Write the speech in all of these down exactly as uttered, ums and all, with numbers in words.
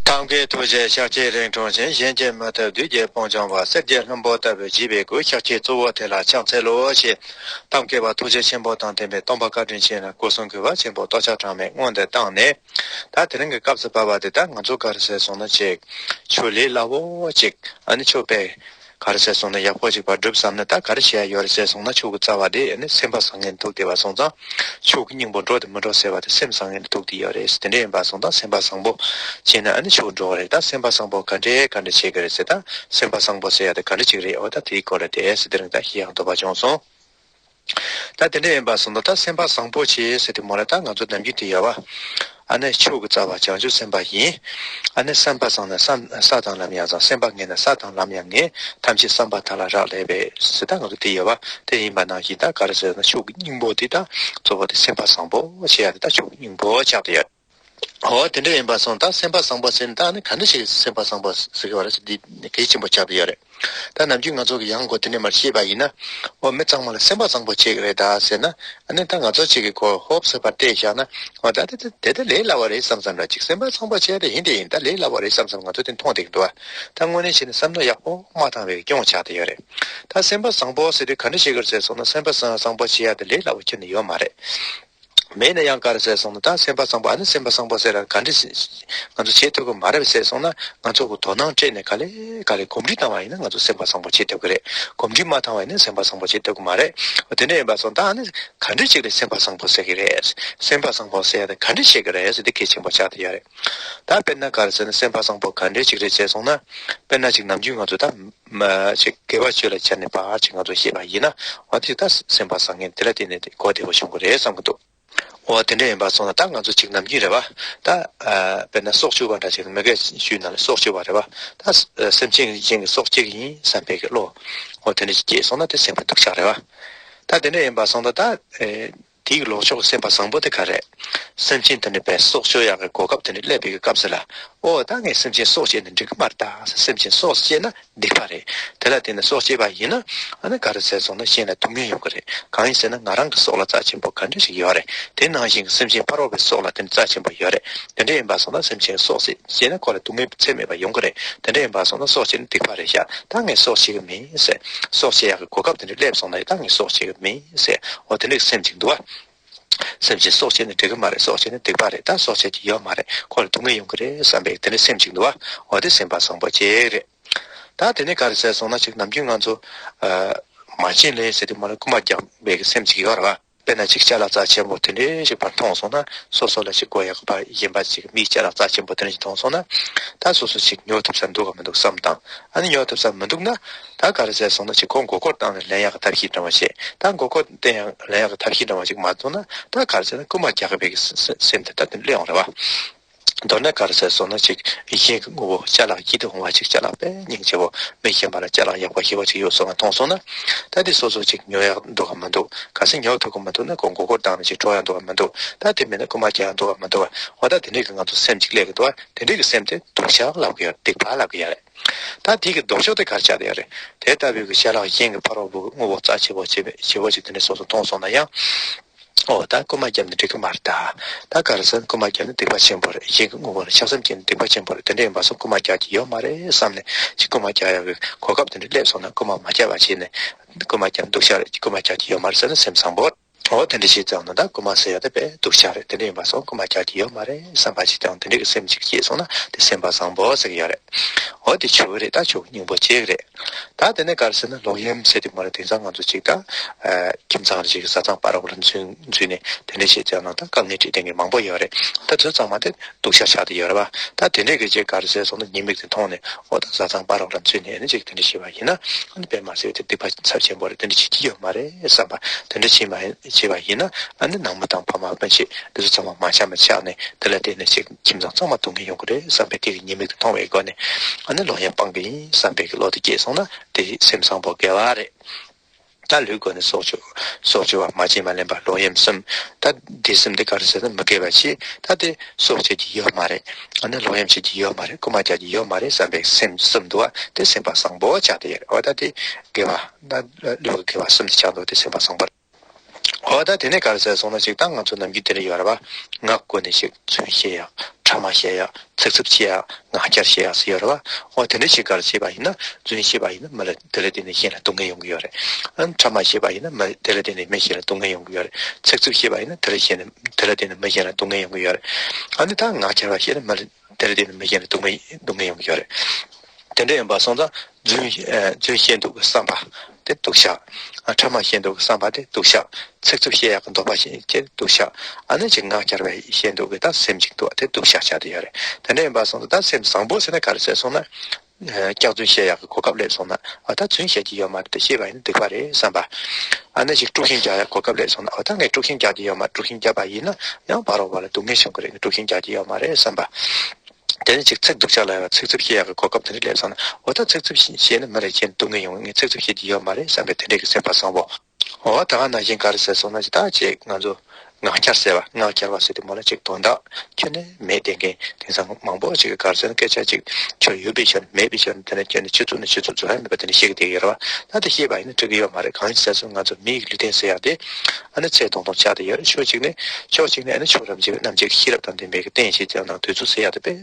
ཐབས་མཁས་ཐུགས་རྗེ་ཤཱཀྱའི་རིང་ཐུང་ཞིང་། གཞན་གྱིས་མི་ཐུབ་བདུད་ཀྱི་དཔུང་འཇོམས་པ། གསེར་གྱི་ལྷུན་པོ་ལྟ་བུའི་བརྗིད་པའི་སྐུ། ཤཱཀྱའི་གཙོ་བོ་དེ་ལ་ཕྱག་འཚལ་ལོ་ཞེས། ཐབས་མཁས་པ་ཐུགས་རྗེ་ཆེན་པོ་དང་ལྡན་པའི་སྟོན་པ་བཀའ་དྲིན་ཆེ་ལ་སྐུ་གསུང་གི་བ་ཆེན་པོ་སྟོབས་ཆགས་གྲངས་མེད་སྔོན་དུ་བཏང་ནས། ད་དེ་རིང་གི་སྐབས་སུ་བབ་པ་དེ་ད་ང་ཚོ་ག་རེ་ཟེར་སོང་ན་ཅིག་ཆོས་ལས་སླ་བོ་ཅིག་ཨ་ནི་ཆོས་པས། ག་རེ་ཟེར་སོང་ན་ཡག་པོ་ཅིག་པར་སྒྲུབ་བསམ་ན་ད་ག་རེ་བྱེད་ཡ་ཡོད་རེད་ཟེར་སོང་ན་ཆོས་ཀྱི་རྩ་བ་དེ་ཨ་ནི་སེམས་པ་བཟང་ངན་ཐུག་བསྡད་པ་སོང་ཙང་། ཆོས་ཀྱི་སྙིང་པོ་འགྲོ་དང་མི་འགྲོ་ཟེར་བ་དེ་སེམས་བཟང་ངན་ཐུག་བསྡད་ཡོད་རེད། དེ་འདྲ་ཡིན་པ་སོང་ཙང་སེམས་པ་བཟང་པོ་བྱས་ན་ཨ་ནི་ཆོས་ཀྱི་འགྲོ་བ་རེད། ད་སེམས་པ་བཟང་པོ་ག་འདྲས་ག་འདྲས་བྱེད་ཀྱི་རེད་ཟེར། ད་སེམས་པ་བཟང་པོ་ཟེར་ཡ་དེ་ག་འདྲས་ཅིག་རེད། འོ་ད་དེའི་སྐོར་ལ་དེ་ཟེར་དེ་རིང་ད་ཤེས་ཡག་འདོད་པ་བྱུང་སོང་། ད་དེ་འདྲ་ཡིན་པ་སོང་ཙང་ད་སེམས་པ་བཟང་པོ་བྱེད་ཟེར་དེ་མོ་ལ་ད་ང་ཚོ་ནམ་རྒྱུན་དེ་ཡོད་བ། ཨ་ནི་ཆོས་ཀྱི་རྩ་བ་བྱང་ཆུབ་སེམས་དཔའ་ཡིན། ཨ་ནི་བསམ་པ་བཟང་ན་བསམ་ས་དང་ལམ་ཡང་བཟང་། སེམས་པ་ངན་ན་ས་དང་ལམ་ཡང་ངན། ཐམས་ཅད་བསམ་པ་དག་ལ་རག་ལས་པས་ཟེར་ད་ང་ཚོ་དེ་ཡོད་བ། དེ་ཡིན་པ་ནང་བཞིན་ད་ག་རེ་ཟེར་ན་ཆོས་ཀྱི་སྙིང་པོ་དེ་ད་གཙོ་བོ་དེ་སེམས་པ་བཟང་པོ་བྱེད་ཡ་དེ་ད་ཆོས་ཀྱི་སྙིང་པོ་ཆགས་བསྡད་ཡོད། འོ་དེ་འདྲ་ཡིན་པ་སོང་ད་སེམས་པ་བཟང་པོ་ཟེར་ན་ད་ནི་ག་འདྲ་ཞིག་སེམས་པ་བཟང་པོ་ཟེར་གི་བ་རེད་ཟེར་འདི་གལ་ཆེན་པོ་ཆགས་བསྡད་ཡོད་རེད། ད་ནམ་རྒྱུན་ང་ཚོ་གི་ཡང་སྒོ་དེ་ནས་མར་བཤད་པ་ཡིན་ན། འོ་མི་ཚང་མ་ལ་སེམས་པ་བཟང་པོ་བྱེད་ཀྱི་རེད་ད་ཟེར་ན། ཨ་ནི་ད་ང་ཚོ་གཅིག་གི་གོ་ཧོབ་སེ་བར་བལྟས་བཞག་ན། འོ་ད་དེ་དེ་དེ་ལས་སླ་བ་རེད་བསམ་བསམ་འདྲ་ཅིག་སེམས་པ་བཟང་པོ་བྱས་ཏེ་ཡིན་དེ་ཡིན་ད་ལས་སླ་བ་རེད་བསམ་བསམ་ང་ཚོ་དེ་མཐོང་བསྡད་ཀྱི་འདུག་བ། ད་དངོས་གནས་བྱས་ན་བསམ་བློ་ཡག་པོ་མ་བཏང་བའི་སྐྱོན་ཆགས་བསྡད་ཡོད་རེད། ད་སེམས་པ་བཟང་པོ་ཟེར་དུས་ག་འདྲ་བྱེད་ཀྱི་རེད་ཟེར་སོང་ན་སེམས་པ་བཟང་བཟང་པོ་བྱེད་ཡ་དེ་ལས་སླ་བོ་ཁྱོན་ནས་ཡོད་མ་རེད། མེད་ན་ཡང་ག་རེ་ཟེར་སོང་ན་ད་སེམས་པ་བཟང་པོ་ཨ་ནི་སེམས་པ་བཟང་པོ་ཟེར་ཡ་ག་འདྲ་ཞིག་ང་ཚོ་བྱེད་ཐུབ་ཀྱི་མ་རེད་ཟེར་སོང་ན་ང་ཚོ་གི་དོ་སྣང་སྤྲད་ནས་ག་ལེ་ག་ལེ་གོམས་འདྲིས་བཏང་བ་ཡིན་ན་ང་ཚོ་སེམས་པ་བཟང་པོ་བྱེད་ཐུབ་ཀྱི་རེད། གོམས་འདྲིས་མ་བཏང་བ་ཡིན་ན་སེམས་པ་བཟང་པོ་བྱེད་ཐུབ་ཀྱི་མ་རེད། དེ་འདྲ་ཡིན་པ་སོང་ད་ཨ་ནི་ག་འདྲ་ཅིག་ལ་སེམས་པ་བཟང་པོ་ཟེར་གྱི་རེད། སེམས་པ་བཟང་པོ་ཟེར་ཡ་དེ་ག་འདྲ་བྱེད་ཀྱི་རེད་ཟེར་དེ་གལ་ཆེན་པོ་ཆགས་བསྡད་ཡོད་རེད། ད་དཔེར་ན་ག་རེ་ཟེར་ན་སེམས་པ་བཟང་པོ་ག་འདྲ་ཅིག་རེད་ཟེར་སོང་ན། དཔེར་ན་ཅིག་ནམ་རྒྱུན་ང་ཚོ་ད་མ་ཅིག་དགེ་བ་ཆོས་ལ་བྱས་ནས་ཕར་ཅིག་ང་ཚོ་ཤེས་པ་ཡིན་ན། འོ་དེ་ད་སེམས་པ་བཟང་ངན་དེ་ལ་བརྟེན་ནས་གོ་བདེ་བོ་བྱུང་གི་རེད་བསམ་གི་འདུག་འོ་དེ་འདྲ་ཡིན་པ་སོང་ན་ད་ང་ཚོ་ཅིག་ནམ་རྒྱུན་རེད་བ། ད་ཨ་དཔེར་ན་སྲོག་གཅོད་པ་འདྲ་ཅིག་མི་དགེ་བཅུའི་ནང་ལ་སྲོག་གཅོད་པ་རེད་བ། ད་ཨ་སེམས་ཅན་གཞན་གྱི་སྲོག་གཅོད་ཀྱི་ཡིན་བསམ་པའི་གི་བློ། འོ་དེ་འདྲ་ཅིག་སྐྱེས་སོང་ན་དེ་སེམས་པ་སྡུག་ཅག་རེད་བ། ད་དེ་འདྲ་ཡིན་པ་སོང་ད་ད་ཨེ་དེའི་ལོག་ཕྱོགས་སེམས་པ་བཟང་པོ་དེ་ག་རེད། སེམས་ཅན་དེ་འདྲ་པའི་སྲོག་གཅོད་ཡག་གི་གོ་སྐབས་དེ་འདྲ་སླེབས་པའི་གི་སྐབས་སུ་ལ། ཨོ་ད་ངས་སེམས་ཅན་སྲོག་བཅད་ནས་འགྲིག་གི་མ་རེད་ད། སེམས་ཅན་སྲོག་བཅད་ན་སྡིག་པ་རེད། དེ་ལ་བརྟེན་ནས་སྲོག་བཅད་པ་ཡིན་ན། ཨ་ནི་ག་རེ་ཟེར་སོང་ན་གཞན་ལ་སྡུག་བསྔལ་ཡོང་གི་རེད། གང་ཡིན་ཟེར་ན་ང་རང་གི་སྲོག་ལ་རྩ་ཆེན་པོ་ག་འདྲ་ཞིག་ཡོད་རེད། དེ་ནང་བཞིན་གྱི་སེམས་ཅན་ཕ་རོལ་པོའི་སྲོག་ལ་དེ་འདྲ་རྩ་ཆེན་པོ་ཡོད་རེད། དེ་འདྲ་ཡིན་པ་སོང་ན་སེམས་ཅན་སྲོག་བཅད་བཅད་ན་ཁོ་ལ་སྡུག་བསྔལ་ཚད་མེད་པ་ཡོང་གི་རེད། དེ་འདྲ་ཡིན་པ་སོང་ན་སྲོག་བཅད་ན་སྡིག་པ་རེད་ཤག་ད་ངས་སྲོག་བཅད་གི་མིན་ཟེར། སྲོག་བཅད་ཡག་གི་གོ་སྐབས་དེ་འདྲ་སླེབས་སོང་ན་ད་ངས་སྲོག་བཅད་གི་མིན་ཟེར། འོ་དེ་འདྲ་གི་སེམས་ཅིག་འདུག་བ། སེམས་ཅན་སྲོག་བཅད་ན་འགྲིག་གི་མ་རེད། སྲོག་བཅད་ན་སྡིག་པ་རེད། ད་སྲོག་བཅད་ཀྱི་ཡོད་མ་རེད། ཁོ་ལ་སྡུག་བསྔལ་ཡོང་གི་རེད་བསམ་པའི་དེ་འདྲ་སེམས་ཅིག་འདུག་བ། འོ་དེ་སེམས་པ་བཟང་པོ་ཅིག་རེད། ད་དེ་ནས་ག་རེ་ཟེར་སོང་ན་ཅིག་ནམ་རྒྱུན་ང་ཚོ་ཨ་མ་བྱིན་ལེན་ཟེར་དུས་མ་ལ་རྐུ་མ་རྒྱག་པའི་གི་སེམས་ཅིག་ཡོད་རེད་བ། དཔེར་ན་ཅིག་ཅ་ལག་རྩ་ཆེན་པོ་དེ་འདྲའི་ཞིག་ཕར་མཐོང་སོང་ན་སོ་སོ་ལ་ཅིག་དགོས་ཡག་གི་ཕར་གཞན་པ་ཅིག་མིའི་ཅ་ལག་རྩ་ཆེན་པོ་དེ་འདྲ་ཞིག་མཐོང་སོང་ན། ད་སོ་སོ་ཅིག་ཉོ་ཐུབ་ས་འདུག་ག་མི་འདུག་བསམ་དང་། ཨ་ནི་ཉོ་ཐུབ་ས་མི་འདུག་ན། ད་ག་རེ་ཟེར་སོང་ན་ཅིག་ཁོ་མགོ་སྐོར་བཏང་ནས་ལེན་ཡག་གི་ཐབས་ཤེས་འདྲ་བ་བྱེད། ད་མགོ་སྐོར་བཏང་ཡག་ལེན་ཡག་གི་ཐབས་ཤེས་འདྲ་བ་ཅིག་མ་བཏང་ན་ད་ག་རེ་ཟེར་ན་རྐུ་མ་རྒྱག་པའི་གི་སེམས་དེ་ད་དེ་སླེབས་ཡོང་རེད་བ། མདོར་ན་ག་རེ་ཟེར་སོང་ན་ཅིག་གཞན་གྱི་དངོས་པོ་ཅ་ལག་ཡིད་དུ་འོང་བ་ཅིག་ཅ་ལག་དཔེ་སྙིང་རྗེ་བོ་མི་གཞན་པ་ལ་ཅ་ལག་ཡག་པོ་ཞེ་པོ་ཅིག་ཡོད་སོང་བ་མཐོང་སོང་ན། ད་དེ་སོ་སོ་ཅིག་ཉོ་ཡག་འདུག་ག་མི་འདུག་གལ་སྲིད་ཉོ་ཐུབ་ཀྱི་མི་འདུག་ན་ཁོ་མགོ་སྐོར་བཏང་ནས་ཅིག་འགྲོ་ཡག་འདུག་ག་མི་འདུག་ད་དེ་མིན་ན་རྐུ་མ་རྒྱག་ཡག་འདུག་ག་མི་འདུག་ག་འོ་ད་དེ་འདྲའི་གི་ང་ཚོ་སེམས་ཅིག་སླེབས་ཀྱི་འདུག་ག་དེ་འདྲའི་གི་སེམས་དེ་སྡུག་ཅག་ལབ་ཀྱི་ཡོད་རེད། སྡིག་པ་ལབ་ཀྱི་ཡོད་རེད། ད་དེ་གི་ལྡོག་ཕྱོགས་དེ་ག་རེ་ཆགས་བསྡད་ཡོད་རེད། དེ་ལྟ་བུའི་གི་ཅ་ལག་གཞན་གྱི་ཕ་རོལ་པོ་གི་དངོས་པོ་རྩ་ཆེ་བོ་ཆེ་བོ་ཆེ་བོ་ཅིག་དེ་འདྲ་སོ་སོ་མཐོང་སོང་ན་ཡང་། ཨོ་ད་རྐུ་མ་བརྒྱབ་ན་འགྲིག་གི་མ་རེད་ད། ད་ག་རེ་ཟེར་ན་རྐུ་མ་བརྒྱབ་ན་སྡིག་པ་ཆེན་པོ་རེད། གཞན་གྱི་དངོས་པོ་ལ་ཆགས་སེམས་སྐྱེས་ན་སྡིག་པ་ཆེན་པོ་རེད། དེ་འདྲ་ཡིན་པ་སོང་རྐུ་མ་རྒྱག་རྒྱུ་ཡོད་མ་རེད་བསམ་ནས་ཅིག་རྐུ་མ་རྒྱག་ཡག་གི་གོ་སྐབས་དེ་འདྲ་སླེབས་སོང་ན་རྐུ་མ་མ་རྒྱག་པ་བྱས་ནས་རྐུ་མ་བརྒྱབ་ན་སྡུག་ཅག་རེད། རྐུ་མ་རྒྱག་རྒྱུ་ཡོད་མ་རེད་ཟེར་ན་སེམས་བཟང་པོ་རེད། ཨོ་དེ་འདྲ་བྱས་ཙང་ན་ད་རྐུ་མ་ཟེར་ཡ་དེ་དཔེ་སྡུག་ཅག་རེད། དེ་འདྲ་ཡིན་པ་སོང་རྐུ་མ་རྒྱག་རྒྱུ་ཡོད་མ་རེད་བསམ་པ་ཅིག་དང་དེ་འདྲ་གི་སེམས་ཅིག་སྐྱེས་སོང་ན་དེ་སེམས་པ་བཟང་པོ་ཟེར་གི་ཡོད་རེད། ཨོ་དེ་ཆོས་རེད། ད་ཆོས་སྙིང་པོ་གཅིག་རེད། ད་དེ་ནས་ག་རེ་ཟེར་ན་ལོག་གཡེམ་ཟེར་དུས་མ་རེད། དེང་སང་ང་ཚོ་ཅིག་ད་ཨ་ཁྱིམ་ཚང་རེ་ཅིག་གི་བཟའ་ཚང་བར་ལ་འཛུལ་འཛུལ་ནས་དེ་འདྲ་བྱས་ཙང་ན་ད་དཀའ་ངལ་འཕྲད་མཁན་གྱི་མང་པོ་ཡོད་རེད། ད་དེ་ཚང་མ་དེ་སྡུག་ཅག་ཆགས་བསྡད་ཡོད་རེད་བ། ད་དེ་འདྲས་ཀྱི་ཅིག་ག་རེ་ཟེར་སོང་ན་ཉེས་དམིགས་དེ་མཐོང་ནས་ཨོ་ད་བཟའ་ཚང་བར་ལ་འཛུལ་ནས་ཨ་ནི་ཅིག་དེ་འདྲ་བྱས་པ་ཡིན་ན་ཨ་ནི་དཔེ་མ་ཟེར་བའི་དེ་སྡིག་པ་ཚབས་ཆེན་པོ་རེད། དེ་འདྲ་བྱེད་ཀྱི་ཡོད་མ་རེད་བསམ་པ། དེ་འདྲ་བྱས་མ་བྱས་པ་ཡིན་ན་ཨ་ནི་ནང་མི་དང་ཕ་མ་སྤུན་མཆེད་དེ་ཚོ་ཚང་མ་མ་བྱ་མ་ཆགས་ནས་དེ་ལ་བརྟེན་ནས་ཅིག་ཁྱིམ་ཚང་ཚང་མ་སྡུག་བསྔལ་ཡོང་གི་རེད་བསམ་པའི་དེ་གི་ཉེས་དམིགས་དེ་མཐོང་བའི་སྒོ་ནས་ཨ་ནི་ལོག་གཡེམ་སྤང་གི་ཡིན་བསམ་པའི་གི་བློ་དེ་སྐྱེས་སོང་ན་དེ་སེམས་བཟང་པོ་དགེ་བ་རེད། ད་ལུས་སྒོ་ནས་སྲོག་གཅོད། སྲོག་གཅོད་པ། མ་བྱིན་པ་ལེན་པ། ལོག་གཡེམ་གསུམ། ད་འདི་གསུམ་འདི་ག་རེ་ཟེར་ན་མི་དགེ་བ་བྱེད། ད་དེ་སྲོག་གཅོད་ཀྱི་ཡོད་མ་རེད། ཨ་ནི་ལོག་གཡེམ་བྱེད་ཀྱི་ཡོད་མ་རེད། རྐུ་མ་རྒྱག་ཀྱི་ཡོད་མ་རེད་བསམ་པའི་སེམས་གསུམ་འདུག་བ། དེ་སེམས་པ་བཟང་པོ་ཆགས་བསྡད་ཡོད་རེད། འོ་ད་དེ་དགེ་བ། ད་ལུས་ཀྱི་དགེ་བ་གསུམ་དེ་ཆགས་འདུག་དེ་སེམས་པ་བཟང་པོ་རེད། འོ་ད་དེ་ནས་ག་རེ་ཟེར་སོང་ན་ཅིག་ད་ང་ཚོ་ནམ་རྒྱུན་དེ་འདྲ་ཡོད་རེད་བ། ངག་སྒོ་ནས་ཅིག་རྫུན་བཤད་ཡག་ཕྲ་མ་བཤད་ཡག་ཚིག་རྩུབ་བཤད་ཡག་ངག་འཁྱལ་བཤད་ཡག་ཟེར་ཡོད་རེད་བ། འོ་དེ་འདྲ་ཞིག་ག་རེ་བྱས་པ་ཡིན་ན། རྫུན་བཤད་པ་ཡིན་ན་མི་ལ་དེ་ལ་བརྟེན་ནས་གཞན་ལ་སྡུག་བསྔལ་ཡོང་གི་ཡོད་རེད། ཨ་ནི་ཕྲ་མ་བཤད་པ་ཡིན་ན་མི་དེ་ལ་བརྟེན་ནས་མི་གཞན་ལ་སྡུག་བསྔལ་ཡོང་གི་ཡོད་རེད། ཚིག་རྩུབ་བཤད་པ་ཡིན་ན་དེ་ལ་གཞན་དེ་ལ་བརྟེན་ནས་མི་གཞན་ལ་སྡུག་བསྔལ་ཡོང་གི་ཡོད་རེད། ཨ་ནི་ད་ངག་འཁྱལ་བ་བཤད་ན་མི་ལ་དེ་ལ་བརྟེན་ནས་མི་གཞན་ལ་སྡུག་བསྔལ་སྡུག་བསྔལ་ཡོང་གི་ཡོད་རེད། དེ་འདྲ་ཡིན་པ་སོང་ཙང་རྫུན་ཨ་རྫུན་བཤད་འདོད་ཀྱི་བསམ་པ་དེ་སྡུག་ཤག་ཨ་ཕྲ་མ་བཤད་འདོད་ཀྱི་བསམ་པ་དེ་སྡུག་ཤག་ཚིག་རྩུབ་བཤད་ཡག་གི་འདོད་པ་བཤད་དེ་སྡུག་ཤག་ཨ་ནི་ཅིག་ངག་འཁྱལ་བའི་བཤད་འདོད་ཀྱི་ད་སེམས་ཅིག་འདུག་དེ་སྡུག་ཤག་ཆགས་བསྡད་ཡོད་རེད། དེ་འདྲ་ཡིན་པ་སོང་ཙང་ད་སེམས་བཟང་པོ་ཟེར་ན་ག་རེ་ཟེར་སོང་ན། ཨ་སྐྱག་རྫུན་བཤད་ཡག་གི་གོ་སྐབས་སླེབས་སོང་ན། ཨ་ད་རྫུན་བཤད་ཀྱི་ཡོད་མ་རེད་དེ་ཤེས་པ་ཡིན་ན་སྡིག་པ་རེད་བསམ་པ། ཨ་ནི་ཅིག་དཀྲུག་ཤིང་རྒྱག་ཡག་གོ་སྐབས་སླེབས་སོང་ན། ཨ་ད་ངས་དཀྲུག་ཤིང་རྒྱག་ཀྱི་ཡོད་མ་རེད། དཀྲུག་ཤིང་བརྒྱབ་པ་ཡིན་ན་ཡང་ཕ་རོལ་པོ་ལ་སྡུག་བསྔལ་བྱུང་གི་རེད། ངས་དཀྲུག་ཤིང་རྒྱག་ཀྱི་ཡོད་མ་རེད་བསམ་པ། དེ་ནས་ཅིག་ཚིག་སྡུག་ཅག་ལབ་ཡ་ཚིག་རྩུབ་བཤད་ཡག་གི་གོ་སྐབས་དེ་འདྲ་སླེབས་སོང་ན། འོ་ད་ཚིག་རྩུབ་བཤད་ན་མི་རེ་ཁྱེད་སྡུག་བསྔལ་ཡོང་། ངས་ཚིག་རྩུབ་བཤད་ཀྱི་ཡོད་མ་རེད་བསམ་པའི་དེ་འདྲའི་གི་སེམས་པ་བཟང་པོ། འོ་ད་ག་ནང་བཞིན་ག་རེ་ཟེར་སོང་ན། ཅི་ད་ཅིག་ང་ཚོ་ངག་འཁྱལ་ཟེར་བ། ངག་འཁྱལ་བ་ཟེར་དུས་མོ་ལ་ཅིག་དོན་དག་ཁྱོན་ནས་མེད་བསྡད་མཁན་དེང་སང་མང་པོ་ཅིག་ག་རེ་ཟེར་ན། སྐད་ཆ་ཅིག་ཆོ་ཡོད་པའི་ཆོ་ནས་མེད་པའི་ཆོ་ནས། དེ་ནས་ཁྱོན་ནས་ཆུ་ཚོད་ནས་ཆུ་ཚོད་རྫོགས་ཡ་མེད་པ་དེ་འདྲ་བཤད་ཀྱི་བསྡད་ཡོད་རེད་བ། ད་དེ་བཤད་པ་ཡིན་ན་འགྲིག་གི་ཡོད་མ་རེད། གང་ཡིན་ཟེར་སོང་ང་ཚོ་མི་ཡི་ལུས་རྟེན་ཟེར་ཡག་དེ་ཨ་ནི་ཚེ་ཐུང་ཐུང་ཆགས་བསྡད་ཡོད་རེད། ཕྱོགས་གཅིག་ནས་ཕྱོགས་གཅིག་ནས་ཨ་ནི་མཆོག་རབ་འབྱེད་པའི་རྣམ་འབྱེད་ཀྱི་ཤེས་རབ་དང་ལྡན་པའི་གི་རྟེན་ཞེས་བྱ་བ་དང་དུས་ཚོད་ཟེར་ཡག་དེ་དཔེ་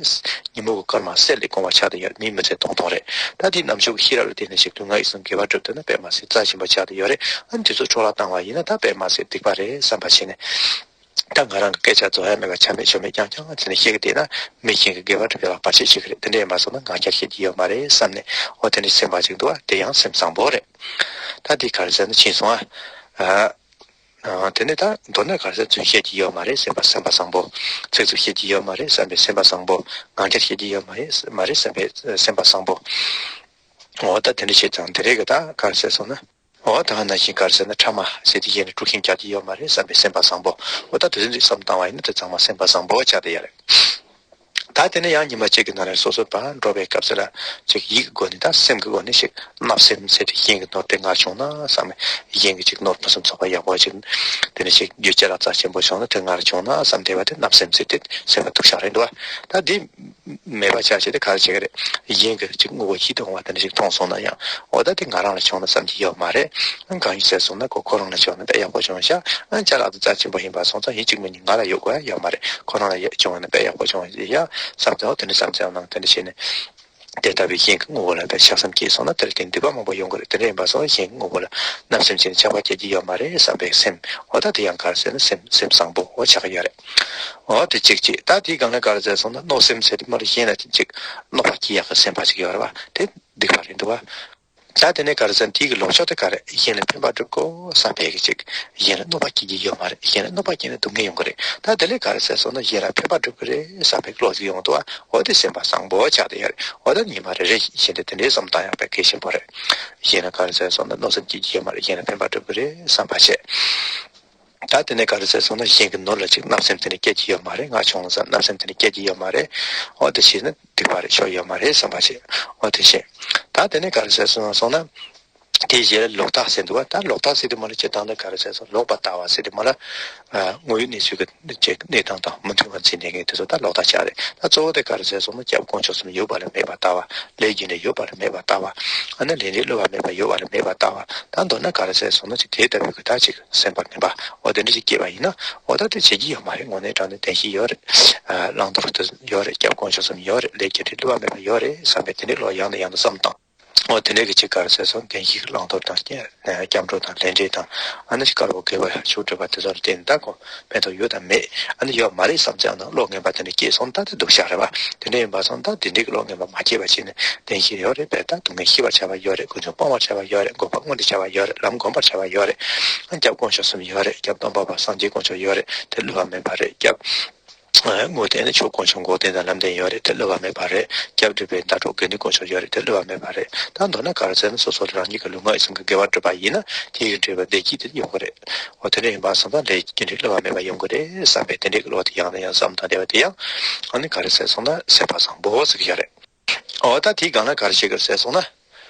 ཉིན་མོ་གི་སྐར་མ་གསེར་ལས་གོང་བ་ཆགས་བསྡད་ཡོད་རེད། མིའི་མི་ཚེ་ཐུང་ཐུང་རེད། ད་དེའི་རྣམ་ཤེས་ཀྱི་ཤེས་རབ་ལ་བརྟེན་ནས་ཞིག་སྡུག་བསྔལ་ཡིད་གསུམ་དགེ་བ་སྒྲུབ་ཐུབ་ན་དཔེ་མ་སྲིད་རྩ་ཆེན་པོ་ཆགས་བསྡད་ཡོད་རེད། ཨ་ནི་དེ་ཚོ་འཕྲོ་བརླག་བཏང་བ་ཡིན་ན་ད་དཔེ་མ་སྲིད་སྡིག་པ་རེད་བསམ་པ་བྱས་ནས། ད་ང་རང་གི་སྐད་ཆ་རྫོགས་ཡ་མེད་པ་ཆ་མེད་ཆོ་མེད་རྐྱང་རྐྱང་བྱས་ནས་བཤད་ཀྱི་བསྡད་ན་མི་གཞན་གྱི་དགེ་བ་སྒྲུབ་ཡ་ལ་བར་ཆད་བྱེད་ཀྱི་རེད། དེ་འདྲ་ཡིན་པ་སོང་ན་ངག་འཁྱལ་བཤད་ཀྱི་ཡོད་མ་རེད་བསམ་ནས། འོ་དེ་འདྲ་སེམས་པ་ཅིག་འདུག་བ། དེ་ཡང་སེམས་བཟང་པོ་རེད། ད་འདི་ག་རེ་ཟེར་ན་ཕྱིན་སོང་ཨ། ཨ། དེ་ནས་ད་མདོར་ན་ག་རེ་ཟེར། རྫུན་བཤད་ཀྱི་ཡོད་མ་རེད་བསམ་པ་སེམས་པ་བཟང་པོ། ཚིག་རྩུབ་བཤད་ཀྱི་ཡོད་མ་རེད་བསམ་པའི་སེམས་པ་བཟང་པོ། ངག་འཁྱལ་བཤད་ཀྱི་ཡོད་མ་རེད་མ་རེད་བསམ་པའི་སེམས་པ་བཟང་པོ། འོ་ད་དེ་འདྲ་བྱས་ཙང་དེ་རེད་གི། ད་ག་རེ་ཟེར་སོང་ན། འོ་ད་ག་ནང་བཞིན་ག་རེ་ཟེར་ན། ཕྲ་མ་ཟེར་དེ་གཞན་ལ་དཀྲུག་ཤིང་རྒྱག་གི་ཡོད་མ་རེད་བསམ་པའི་སེམས་པ་བཟང་པོ། འོ་ད་དེ་ཚོ་འདི་བསམ་བཏང་བ་ཡིན་ན་དེ་ཚང་མ་སེམས་པ་བཟང་པོ་ཆགས་བསྡད་ཡོད་རེད། ད་དེ་ནས་ཡང་ཉི་མ་གཅིག་གི་ནང་ལ་སོ་སོ་ཕར་འགྲོ་བའི་སྐབས་སུ་ལ་ཅིག་ཡིད་ཀྱི་སྒོ་ནས་ད་སེམས་ཀྱི་སྒོ་ནས་ཞིག་བརྣབ་སེམས་ཟེར་དེ་གཞན་གྱི་ནོར་དེ་ངར་བྱུང་ན་བསམ་ནས། གཞན་གྱི་ཅིག་ནོར་ཕུན་སུམ་ཚོགས་པ་ཡག་པོ་ཅིག་དེ་ནས་ཅིག་རྒྱུ་ཅ་ལག་རྩ་ཆེན་པོ་བྱུང་ན་དེ་ངར་བྱུང་ན་བསམ་བསྡད་པ་དེ་བརྣབ་སེམས་ཟེར་དེ་སེམས་པ་སྡུག་ཤག་རེད་འདུག་བ། ད་འདི་མེད་པ་ཆ་བྱས་ཏེ་ག་རེ་བྱེད་ཀྱི་རེད། གཞན་གྱི་ཅིག་དངོས་པོ་ཡིད་དུ་འོང་བ་དེ་འདྲ་ཞིག་མཐོང་སོང་ན་ཡང་། འོ་ད་དེ་ང་རང་ལ་བྱུང་ན་བསམ་གྱི་ཡོད་མ་རེད། གང་ཡིན་ཟེར་སོང་ན་ཁོ་ཁོ་རང་ལ་བྱུང་ན་དཔེ་ཡག་པོ་བྱུང་ཤག་ཨ་ཅ་ལག་དེ་རྩ་ཆེན་པོ་ཡིན་པ་སོང་ཙང་ཡིན་གཅིག་མིན་གཉིས་ང་ལ་ཡོད་དགོས་ཡ་ཡོད་མ་རེད། ཁོ་རང་ལ་ཡ་བྱུང་བ་ན་དཔེ་ཡག་པོ་བྱུང་ཡ་བསམ་ཚེ། འོ་དེ་འདྲ་བསམ་ཚེ་ནང་དེ་འདྲ་བྱས་ནས། དེ་ལྟ་བུའི་གཞན་གྱི་དངོས་པོ་ལ་དཔེ་ཆགས་སེམས་སྐྱེས་སོང་ན་དེར་བརྟེན་སྡིག་པ་མང་པོ་ཡོང་གི་རེད། དེ་འདྲ་ཡིན་པ་སོང་གཞན་གྱི་དངོས་པོ་ལ་བརྣབ་སེམས་བྱས་ནས་ཆགས་པ་སྐྱེ་གི་ཡོད་མ་རེད་བསམ་པའི་སེམས། འོ་ད་དེ་ཡང་ག་རེ་ཟེར་ན་སེམས་སེམས་བཟང་པོ་འོ་ཆགས་ཀྱི་ཡོད་རེད། འོ་དེ་གཅིག་གཅིག་ད་དེའི་སྒང་ལ་ག་རེ་ཟེར་སོང་ན་གནོད་སེམས་ཟེར་དེ་མ་རེད། གཞན་ལ་ཅིག་གནོད་པ་སྐྱེལ་ཡག་གི་སེམས་པ་ཅིག་ཡོད་རེད་བ། དེ་སྡིག་པ་རེད་འདུག་བ། ད་དེ་ནས་ག་རེ་ཟེར་ན་དེའི་གི་ལོག་ཕྱོགས་དེ་ག་རེ། གཞན་ལ་ཕན་པ་སྒྲུབ་དགོས་བསམ་པའི་གི་ཅིག་གཞན་ལ་གནོད་པ་སྐྱེལ་གྱི་ཡོད་མ་རེད། གཞན་ལ་གནོད་པ་སྐྱེལ་ན་སྡུག་བསྔལ་ཡོང་གི་རེད། ད་དེ་ལས་ག་རེ་ཟེར་སོང་ན་གཞན་ལ་ཕན་པ་སྒྲུབ་ཀྱི་རེད་བསམ་པའི་བློ་ཞིག་ཡོང་འདུག་བ། འོ་དེ་སེམས་པ་བཟང་པོ་ཆགས་བསྡད་ཡོད་རེད། འོ་ད་ཉི་མ་རེ་རེ་བཞིན་དུ་དེ་འདྲའི་བསམ་བཏང་ཡག་དཔེ་གལ་ཆེན་པོ་རེད། གཞན་ལ་ག་རེ་ཟེར་སོང་ན་གནོད་སེམས་སྐྱེལ་གྱི་ཡོད་མ་རེད། གཞན་ལ་ཕན་པ་སྒྲུབ་ཀྱི་རེད་བསམ་པ་བྱས། ད་དེ་ནས་ག་རེ་ཟེར་སོང་ན་གཞན་གྱི་ནོར་ལ་ཅིག་བརྣབ་སེམས་དེ་ནས་སྐྱེ་གི་ཡོད་མ་རེད། ང་བྱུང་ཙང་བརྣབ་སེམས་དེ་ནས་སྐྱེ་གི་ཡོད་མ་རེད། འོ་དེ་བྱས་ན་སྡིག་པ་རེད། ཆོ་ཡོད་མ་རེད་བསམ་པ་བྱས། འོ་དེ་བྱས། ད་དེ་ནས་ག་རེ་ཟེར་སོང་སོང་ན། དེའི་རྗེས་ལ་ལོག་ལྟ་ཟེར་འདུག་བ། ད་ལོག་ལྟ་ཟེར་དུས་མ་ལ་སྤྱིར་བཏང་ད་ག་རེ་ཟེར་སོང་། ལོག་པར་ལྟ་བ་ཟེར་དུས་མ་ལ། ཨ། དངོས་ཡོད་གནས་ཚུལ་གྱི་གནས་སྟངས་དང་མི་མཐུན་པ་འཛིན་བསྡད་མཁན་དེ་ཚོ་ད་ལོག་ལྟ་ཆགས་རེད། ད་གཙོ་བོ་དེ་ག་རེ་ཟེར་སོང་ན་སྐྱབས་དཀོན་མཆོག་གསུམ་ཡོད་པ་ལ་མེད་པར་ལྟ་བ། ལས་རྒྱུ་འབྲས་ཡོད་པ་ལ་མེད་པར་ལྟ་བ། ཨ་ནི་ལས་འབྲས་བསླུ་བ་མེད་པ་ཡོད་པ་ལ་མེད་པར་ལྟ་བ། ད་མདོར་ན་ག་རེ་ཟེར་སོང་ན་ཅིག་དེ་ལྟ་བུའི་གི་ད་ཅིག་སེམས་པ་ངན་པ་འོ་དེ་འདྲ་ཞིག་སྐྱེས་པ་ཡིན་ན། འོ་ད་དེ་བྱེད་ཀྱི་ཡོད་མ་རེད། དངོས་གནས་དྲང་གནས་བདེན་བཞི་ཡོད་རེད། ཨ། བླང་དོར་དེ་ཡོད་རེད། སྐྱབས་དཀོན་མཆོག་གསུམ་ཡོད་རེད། ལས་རྒྱུ་འབྲས་བསླུ་བ་མེད་པ་ཡོད་རེད་བསམ་པའི་དེ་འདྲའི་བློ་ཡང་ནས་ཡང་དུ་བསམ་བཏང་། འོ་དེ་འདྲའི་གི་ཅིག་ག་རེ་ཟེར་སོང་། བདེན་བཞིའི་བླང་དོར་དང་སྐྱབས་འགྲོ་དང་ལས་འབྲས་དང་། ཨ་ནི་སྐལ་བ་དགེ་བ་མཆོག་སྒྲུབ་པ་དེ་ཚོ་ལ་བརྟེན་ནས་ད་ཁོ་ཕན་ཐོགས་ཡོད་དམ་མེད། ཨ་ནི་ཡོད་མ་རེད་བསམ་ཙང་ན་བློ་ངན་པ་དེ་འདྲ་སྐྱེས་སོང་། ད་དེ་སྡུག་ཤག་རེད་བ། དེ་འདྲ་ཡིན་པ་སོང་ད་དེ་འདྲའི་གི་བློ་ངན་པ་མ་སྐྱེས་པ་བྱས་ནས་བདེན་བཞི་ཡོད་རེད་པས། ད་སྡུག་བསྔལ་ཤེས་པར་བྱ་བ་ཡོད་རེད། ཀུན་འབྱུང་སྤང་བར་བྱ་བ་ཡོད་རེད། འགོག་པ་སྔོན་དུ་བྱ་བ་ཡོད་རེད། ལམ་བསྒོམ་པར་བྱ་བ་ཡོད་རེད། ཨ་ནི་སྐྱབས་དཀོན་མཆོག་གསུམ་ཡོད་རེད། སྐྱབས་སྟོང་པ་པ་སངས་རྒྱས་དཀོན་མཆོག་ཡོད་རེད། དེ་བསླུ་བ་མེད་པ་རེད། སྐྱབས། དངོས་བསྟན་ནི་ཆོས་དཀོན་མཆོག་འགོག་བདེན་དང་ལམ་བདེན་ཡོད་རེད། དེ་བསླུ་བ་མེད་པ་རེད། སྐྱབས་སྒྲུབ་པའི་ཟླ་གྲོགས་དགེ་འདུན་དཀོན་མཆོག་ཡོད་རེད། དེ་བསླུ་བ་མེད་པ་རེད། ད་མདོར་ན་ག་རེ་ཟེར་ན་སོ་སོ་རང་ཉིད་ཀྱི་ལུས་ངག་ཡིད་གསུམ་གྱི་དགེ་བ་བསྒྲུབས་པ་ཡིན་ན་དེའི་གི་འབྲས་བུ་བདེ་སྐྱིད་དེ་ཡོང་གི་རེད། འོ་དེ་འདྲ་ཡིན་པ་སོང་ཙང་ལས་རྒྱུ་འབྲས་བསླུ་བ་མེད་པ་ཡོང་གི་རེད་བསམ་པའི་དེ་འདྲའི་གི་བློ་དེ་ཡང་ནས་ཡང་བསམ་བཏང་བསྡད་པ་དེ་ཡང་ཨ་ནི་ག་རེ་ཟེར་སོང་ན་སེམས་པ་བཟང་པོ་ཟེར་གྱི་ཡོད་རེད། འོ་ད་དེའི་སྒང་ལ་ག་རེ་བཤད་ཀྱི་རེད་ཟེར་སོང་ན།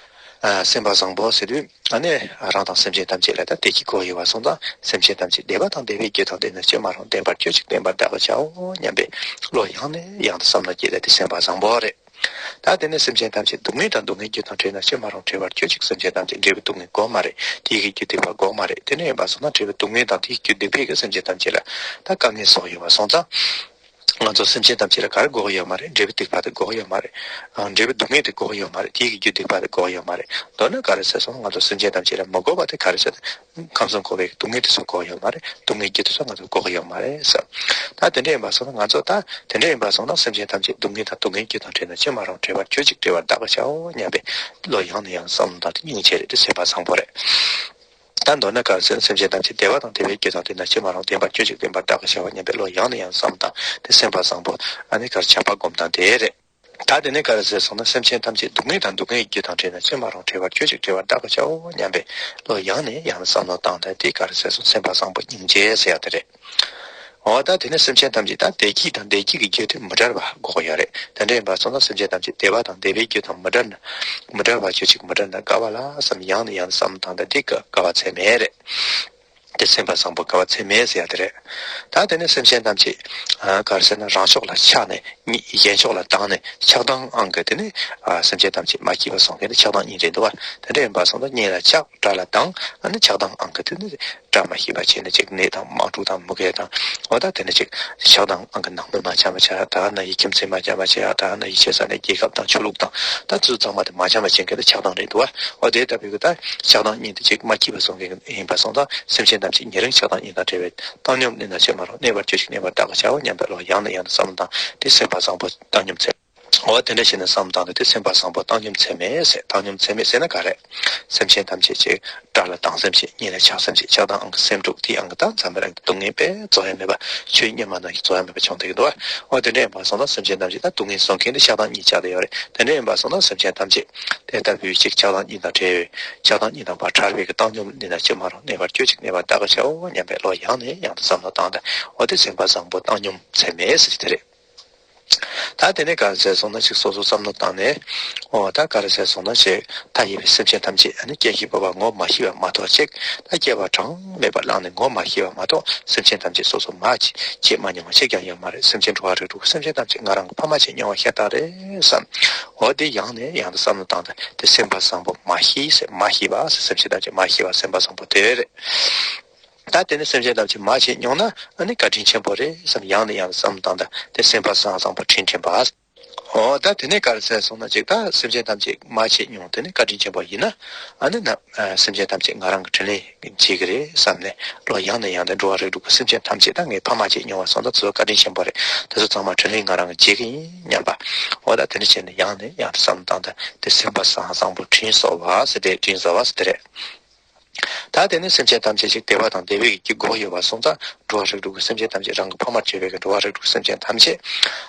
ཨ། སེམས་པ་བཟང་པོ་ཟེར་དུས་ཨ་ནི་རང་དང་སེམས་ཅན་ཐམས་ཅད་ལ་ད་བདེ་སྐྱིད་དགོས་ཡོད་པ་སོང་ཙང་སེམས་ཅན་ཐམས་ཅད་བདེ་བ་དང་ལྡན་པའི་རྒྱུ་དང་ལྡན་ན་ཅི་མ་རུང་། བདེན་པར་གྱུར་ཅིག་བདེན་པར་གདགས་པར་བྱའོ་སྙམ་པའི་བློ་ཡང་ནས་ཡང་དུ་བསམ་ན་སྐྱེ་ལ་དེ་སེམས་པ་བཟང་པོ་རེད། ད་དེ་ནས་སེམས་ཅན་ཐམས་ཅད་སྡུག་བསྔལ་དང་སྡུག་བསྔལ་རྒྱུ་དང་བྲལ་ན་ཅི་མ་རུང་། བྲལ་བར་གྱུར་ཅིག་སེམས་ཅན་ཐམས་ཅད་འབྲས་བུ་སྡུག་བསྔལ་དགོས་མ་རེད། དེའི་གི་རྒྱུ་སྡིག་པ་དགོས་མ་རེད། དེ་ནས་ཡིན་པ་སོང་ན་འབྲས་བུ་སྡུག་བསྔལ་དང་དེའི་རྒྱུ་སྡིག་པའི་གི་སེམས་ཅན་ཐམས་ཅད་ལ་ད་དཀའ་ངལ་བཟོ་ཡོད་པ་སོང་ཙང་། ང་ཚོ་སེམས་ཅན་ཐམས་ཅད་ལ་ག་རེ་དགོས་ཀྱི་ཡོད་མ་རེད། འབྲས་བུ་སྡིག་པ་དེ་དགོས་ཀྱི་ཡོད་མ་རེད། ཨ། འབྲས་བུ་སྡུག་བསྔལ་དེ་དགོས་ཀྱི་ཡོད་མ་རེད། དེ་གི་རྒྱུ་སྡིག་པ་དེ་དགོས་ཀྱི་ཡོད་མ་རེད། མདོར་ན་ག་རེ་ཟེར་སོང་ན། ང་ཚོ་སེམས་ཅན་ཐམས་ཅད་ལ་མི་དགོས་པ་དེ་ག་རེ་ཟེར། ཁམས་གསུམ་འཁོར་བའི་སྡུག་བསྔལ་དེ་ཚོ་དགོས་ཀྱི་ཡོད་མ་རེད། སྡུག་བསྔལ་རྒྱུ་དེ་ཚོ་ང་ཚོ་དགོས་ཀྱི་ཡོད་མ་རེད་ཟེར། ད་དེ་འདྲ་ཡིན་པ་སོང་ན། ང་ཚོ་ད་དེ་འདྲ་ཡིན་པ་སོང་ན། སེམས་ཅན་ཐམས་ཅད་སྡུག་བསྔལ་དང་སྡུག་བསྔལ་རྒྱུ་དང་བྲལ་ན། ཅི་མ་རུང་བྲལ་བར་གྱུར་ཅིག་བྲལ་བར་བདག་གིས་བྱའོ་སྙམ་པའི་བློ་ཡང་ནས་ཡང་དུ་བསམ་བློ་བཏང་སྟེ། སྙིང་རྗེ་རེད། དེ་སེམས་པ་བཟང་པོ་རེད། ད་མདོར་ན་ག་རེ་ཟེར་ན། སེམས་ཅན་ཐམས་ཅད་བདེ་བ་དང་བདེ་བའི་རྒྱུ་དང་བྲལ་ན། ཅི་མ་རུང་བདེ་བར་གྱུར་ཅིག་བདེ་བར་བདག་གིས་བྱའོ་སྙམ་པའི་བློ་ཡང་ནས་ཡང་དུ་བསམ་བློ་བཏང་སྟེ། སེམས་པ་བཟང་པོ། ཨ་ནི་ག་རེ། བྱ་བ་སྒོམ་སྟངས་དེ་རེད། ད་དེ་ནས་ག་རེ་ཟེར་སོང་ན། སེམས་ཅན་ཐམས་ཅད་སྡུག་བསྔལ་དང་སྡུག་བསྔལ་གྱི་རྒྱུ་དང་བྲལ་ན། ཅི་མ་རུང་བྲལ་བར་གྱུར་ཅིག་བྲལ་བར་བདག་གིས་བྱའོ་སྙམ་པའི་བློ་ཡང་ནས་ཡང་དུ་བསམ་བློ་བཏང་སྟེ། དེ་ག་རེ་ཟེར་སོང་། སེམས་པ་བཟང་པོ་སྙིང་རྗེ་ཟེར་ཡ་དེ་རེད། འོ། ད་དེ་ནས་སེམས་ཅན་ཐམས་ཅད་ད་བདེ་སྐྱིད་དང་བདེ་སྐྱིད་ཀྱི་རྒྱུ་དེ་མི་འབྲལ་བ་དགོས་ཀྱི་ཡོད་རེད། དེ་འདྲ་ཡིན་པ་སོང་ན། སེམས་ཅན་ཐམས་ཅད་བདེ་བ་དང་བདེ་བའི་རྒྱུ་དང་མི་འབྲལ་ན། མི་འབྲལ་བ་གྱུར་ཅིག་མི་འབྲལ་ན་དགའ་བ་ལ་བསམ། ཡང་ནས་ཡང་དུ་བསམ་བློ་བཏང་སྟེ། དེ་དགའ་བ་ཚད་མེད་རེད། དེ་སེམས་པ་བཟང་པོ་དགའ་བ་ཚད་མེད་ཟེར་ཡ་དེ་རེད། ད་དེ་ནས་སེམས་ཅན་ཐམས་ཅད། ཨ། ག་རེ་ཟེར་ན། རང་ཕྱོགས་ལ་ཆགས་ནས། གཞན་ཕྱོགས་ལ་སྡང་ནས། ཆགས་སྡང་དབང་གིས་དེ་ནས། ཨ། སེམས་ཅན་ཐམས་ཅད་མ་སྐྱིད་པ་བཟོ་མཁན་དེ་ཆགས་སྡང་གཉིས་རེད་འདུག་བ། དེ་འདྲ་ཡིན་པ་སོང་ན། གཉེན་ལ་ཆགས། དགྲ་ལ་སྡང་། ཨ་ནི་ཆགས་སྡང་དབང་གིས་དེ་ནས་བཀྲ་མ་ཤིས་པ་བྱས་ནས། ཅིག་ནད་དང་དམག་འཁྲུག་དང་མུ་གེ་དང་། འོ། ད་དེ་ནས་ཅིག་ཆགས་སྡང་དབང་གིས་ནང་མི་མ་འཆམ་པ་བྱས། ད་ན་ཡི་ཁྱིམ་མཚེས་མ་འཆམ་པ་བྱས། ད་ན་ཡི་ཆེ་ས་ནས་རྒྱལ་ཁབ་དང་ཆོས་ལུགས་དང་། ད་ཚུལ་ཚང་མ་དེ་མ་འཆམ་པ་བྱེད་མཁན་དེ་ཆགས་སྡང་རེད་འདུག་བ། འོ། དེ་ལྟ་བུའི་གི་ད་ཆགས་སྡང་གཉིས་དེ་ཅིག་མ་སྐྱིད་པ་བཟོ་མཁན་ཡིན་པ་སོང་ཙང་། སེམས་ཅན་ཐམས་ཅད་ཉེ་རིང་ཆགས་སྡང་གཉིས་དང་བྲལ་བའི་བཏང་སྙོམས་གནས་ན། ཅི་མ་རུང་གནས་པར་གྱུར་ཅིག་གནས་པར་བདག་གིས་བྱའོ་སྙམ་པའི་བློ་ཡང་ནས་ཡང་དུ་བསམ་བློ་བཏང་སྟེ། སེམས་པ་བཟང་པོ་བཏང་སྙོམས་ཚད། འོ། དེ་འདྲ་བྱས་ནས་བསམ་བཏང་སྟེ། དེ་སེམས་པ་བཟང་པོ་བཏང་སྙོམས་ཚད་མེད་ཟེར། བཏང་སྙོམས་ཚད་མེད་ཟེར་ན་ག་རེ། སེམས་ཅན་ཐམས་ཅད་ཅིག་དགྲ་ལ་སྡང་སེམས་ཅིག་གཉེན་ལ་ཆགས་སེམས་ཅིག་ཆགས་སྡང་དབང་གིས་སེམས་འཁྲུག་དེའི་དབང་གིས་ད་འཛམ་བུ་གླིང་དུ་སྡུག་བསྔལ་དཔེ་རྩོད་ཡ་མེད་པ། ཆོས་དབྱིངས་མ་ནང་བཞིན་རྩོད་ཡ་མེད་པ་བྱུང་བསྡད་ཀྱི་འདུག་བ། འོ། དེ་འདྲ་ཡིན་པ་སོང་ན། སེམས་ཅན་ཐམས་ཅད་ད་སྡུག་བསྔལ་བཟོ་མཁན་དེ་ཆགས་སྡང་གཉིས་ཆགས་བསྡད་ཡོད་རེད། དེ་འདྲ་ཡིན་པ་སོང་ན། སེམས་ཅན་ཐམས་ཅད་དེ་ལྟ་བུའི་ཅིག་ཆགས་སྡང་གཉིས་དང་བྲལ་བའི། ཆགས་སྡང་གཉིས་དང་བྲལ་བའི་གི་བཏང་སྙོམས་གནས་ན། ཅི་མ་རུང་གནས་པར་གྱུར་ཅིག་གནས་པར་བདག་གིས་བྱའོ་སྙམ་པའི་བློ་ཡང་ནས་ཡང་དུ་བསམ་བློ་བཏང་སྟེ། འོ། དེ་སེམས་པ་བཟང་པོ་བཏང་སྙོམས་ཚད་མེད་ཟེར་གྱི་དེ་རེད། ད་དེ་ནས་ག་རེ་ཟེར་སོང་ན། ཅིག་སོ་སོ་བསམ་བློ་བཏང་ནས། འོ། ད་ག་རེ་ཟེར་སོང་ན། ཅིག་མཐའ་ཡས་པའི་སེམས་ཅན་ཐམས་ཅད། ཨ་ནི་སྐྱེ་ཤི་འཕོ་བ་ངོ་མ་ཤེས་པ་མ་གཏོགས། ཅིག་ད་སྐྱེ་བ་གྲངས་མེད་པ་བླངས་ནས་ངོ་མ་ཤེས་པ་མ་གཏོགས། སེམས་ཅན་ཐམས་ཅད་སོ་སོ་མ་བྱེད་མ་མྱོང་བ་གཅིག་ཀྱང་ཡོད་མ་རེད། སེམས་ཅན་འགྲོ་བ་རིགས་དྲུག་གི་སེམས་ཅན་ཐམས་ཅད་ང་རང་གི་ཕ་མ་བྱས་མྱོང་བ་ཤ་སྟག་རེད་བསམ། འོ། དེ་ཡང་ནས་ཡང་དུ་བསམ་བློ་བཏང་སྟེ། དེ་སེམས་པ་བཟང་པོ་མ་ཤེས་ཟེར། མ་ཤེས་པ་ཟེར། སེམས་ཅན་ཐམས་ཅད་མ་ཤེས་པ། སེམས་པ་བཟང་པོ་དེ་རེད། ད་དེ་ནས་སེམས་ཅན་ཐམས་ཅད་མ་བྱས་མྱོང་ན། ཨ་ནི་བཀའ་དྲིན་ཆེན་པོ་རེད་བསམ། ཡང་ནས་ཡང་དུ་བསམ་བཏང་སྟེ། དེ་སེམས་པ་བཟང་བཟང་པོ་དྲིན་དྲན་པ། འོ། ད་དེ་ནས་ག་རེ་ཟེར་སོང་ན། ཅིག་ད་སེམས་ཅན་ཐམས་ཅད་མ་བྱས་མྱོང་། དེ་ནི་བཀའ་དྲིན་ཆེན་པོ་ཡིན་ན། ཨ་ནི་ན། ཨ། སེམས་ཅན་ཐམས་ཅད་ང་རང་གི་དྲིན་ལན་བྱེད་ཀྱི་རེད་བསམ་ནས། བློ་ཡང་ནས་ཡང་དུ། འགྲོ་བ་རིགས་དྲུག་གི་སེམས་ཅན་ཐམས་ཅད་ད་ངའི་ཕ་མ་བྱས་མྱོང་བ་སོང་ཙང་། དེ་ཚོ་བཀའ་དྲིན་ཆེན་པོ་རེད། དེ་ཚོ་ཚང་མ་དྲིན་ལན་ང་རང་གིས་འཇལ་གྱི་ཡིན་སྙམ་པ། འོ། ད་དེ་འདྲ་བྱས་ནས་ཡང་ནས་ཡང་དུ་བསམ་བཏང་སྟེ། དེ་སེམས་པ་བཟང་བཟང་པོ་དྲིན་གཟོ་བ་ཟེར་དེ། དྲིན་གཟོ་བ་ཟེར་དེ་རེད། ད་དེ་ནས་སེམས་ཅན་ཐམས་ཅད་ཅིག་བདེ་བ་དང་བདེ་བའི་གི་སྒོ་ཡོད་པ་སོང་ཙང་། འགྲོ་བ་རིགས་དྲུག་གི་སེམས་ཅན་ཐམས་ཅད། རང་གི་ཕ་མར་གྱུར་པའི་གི་འགྲོ་བ་རིགས་དྲུག་གི་སེམས་ཅན་ཐམས་ཅད།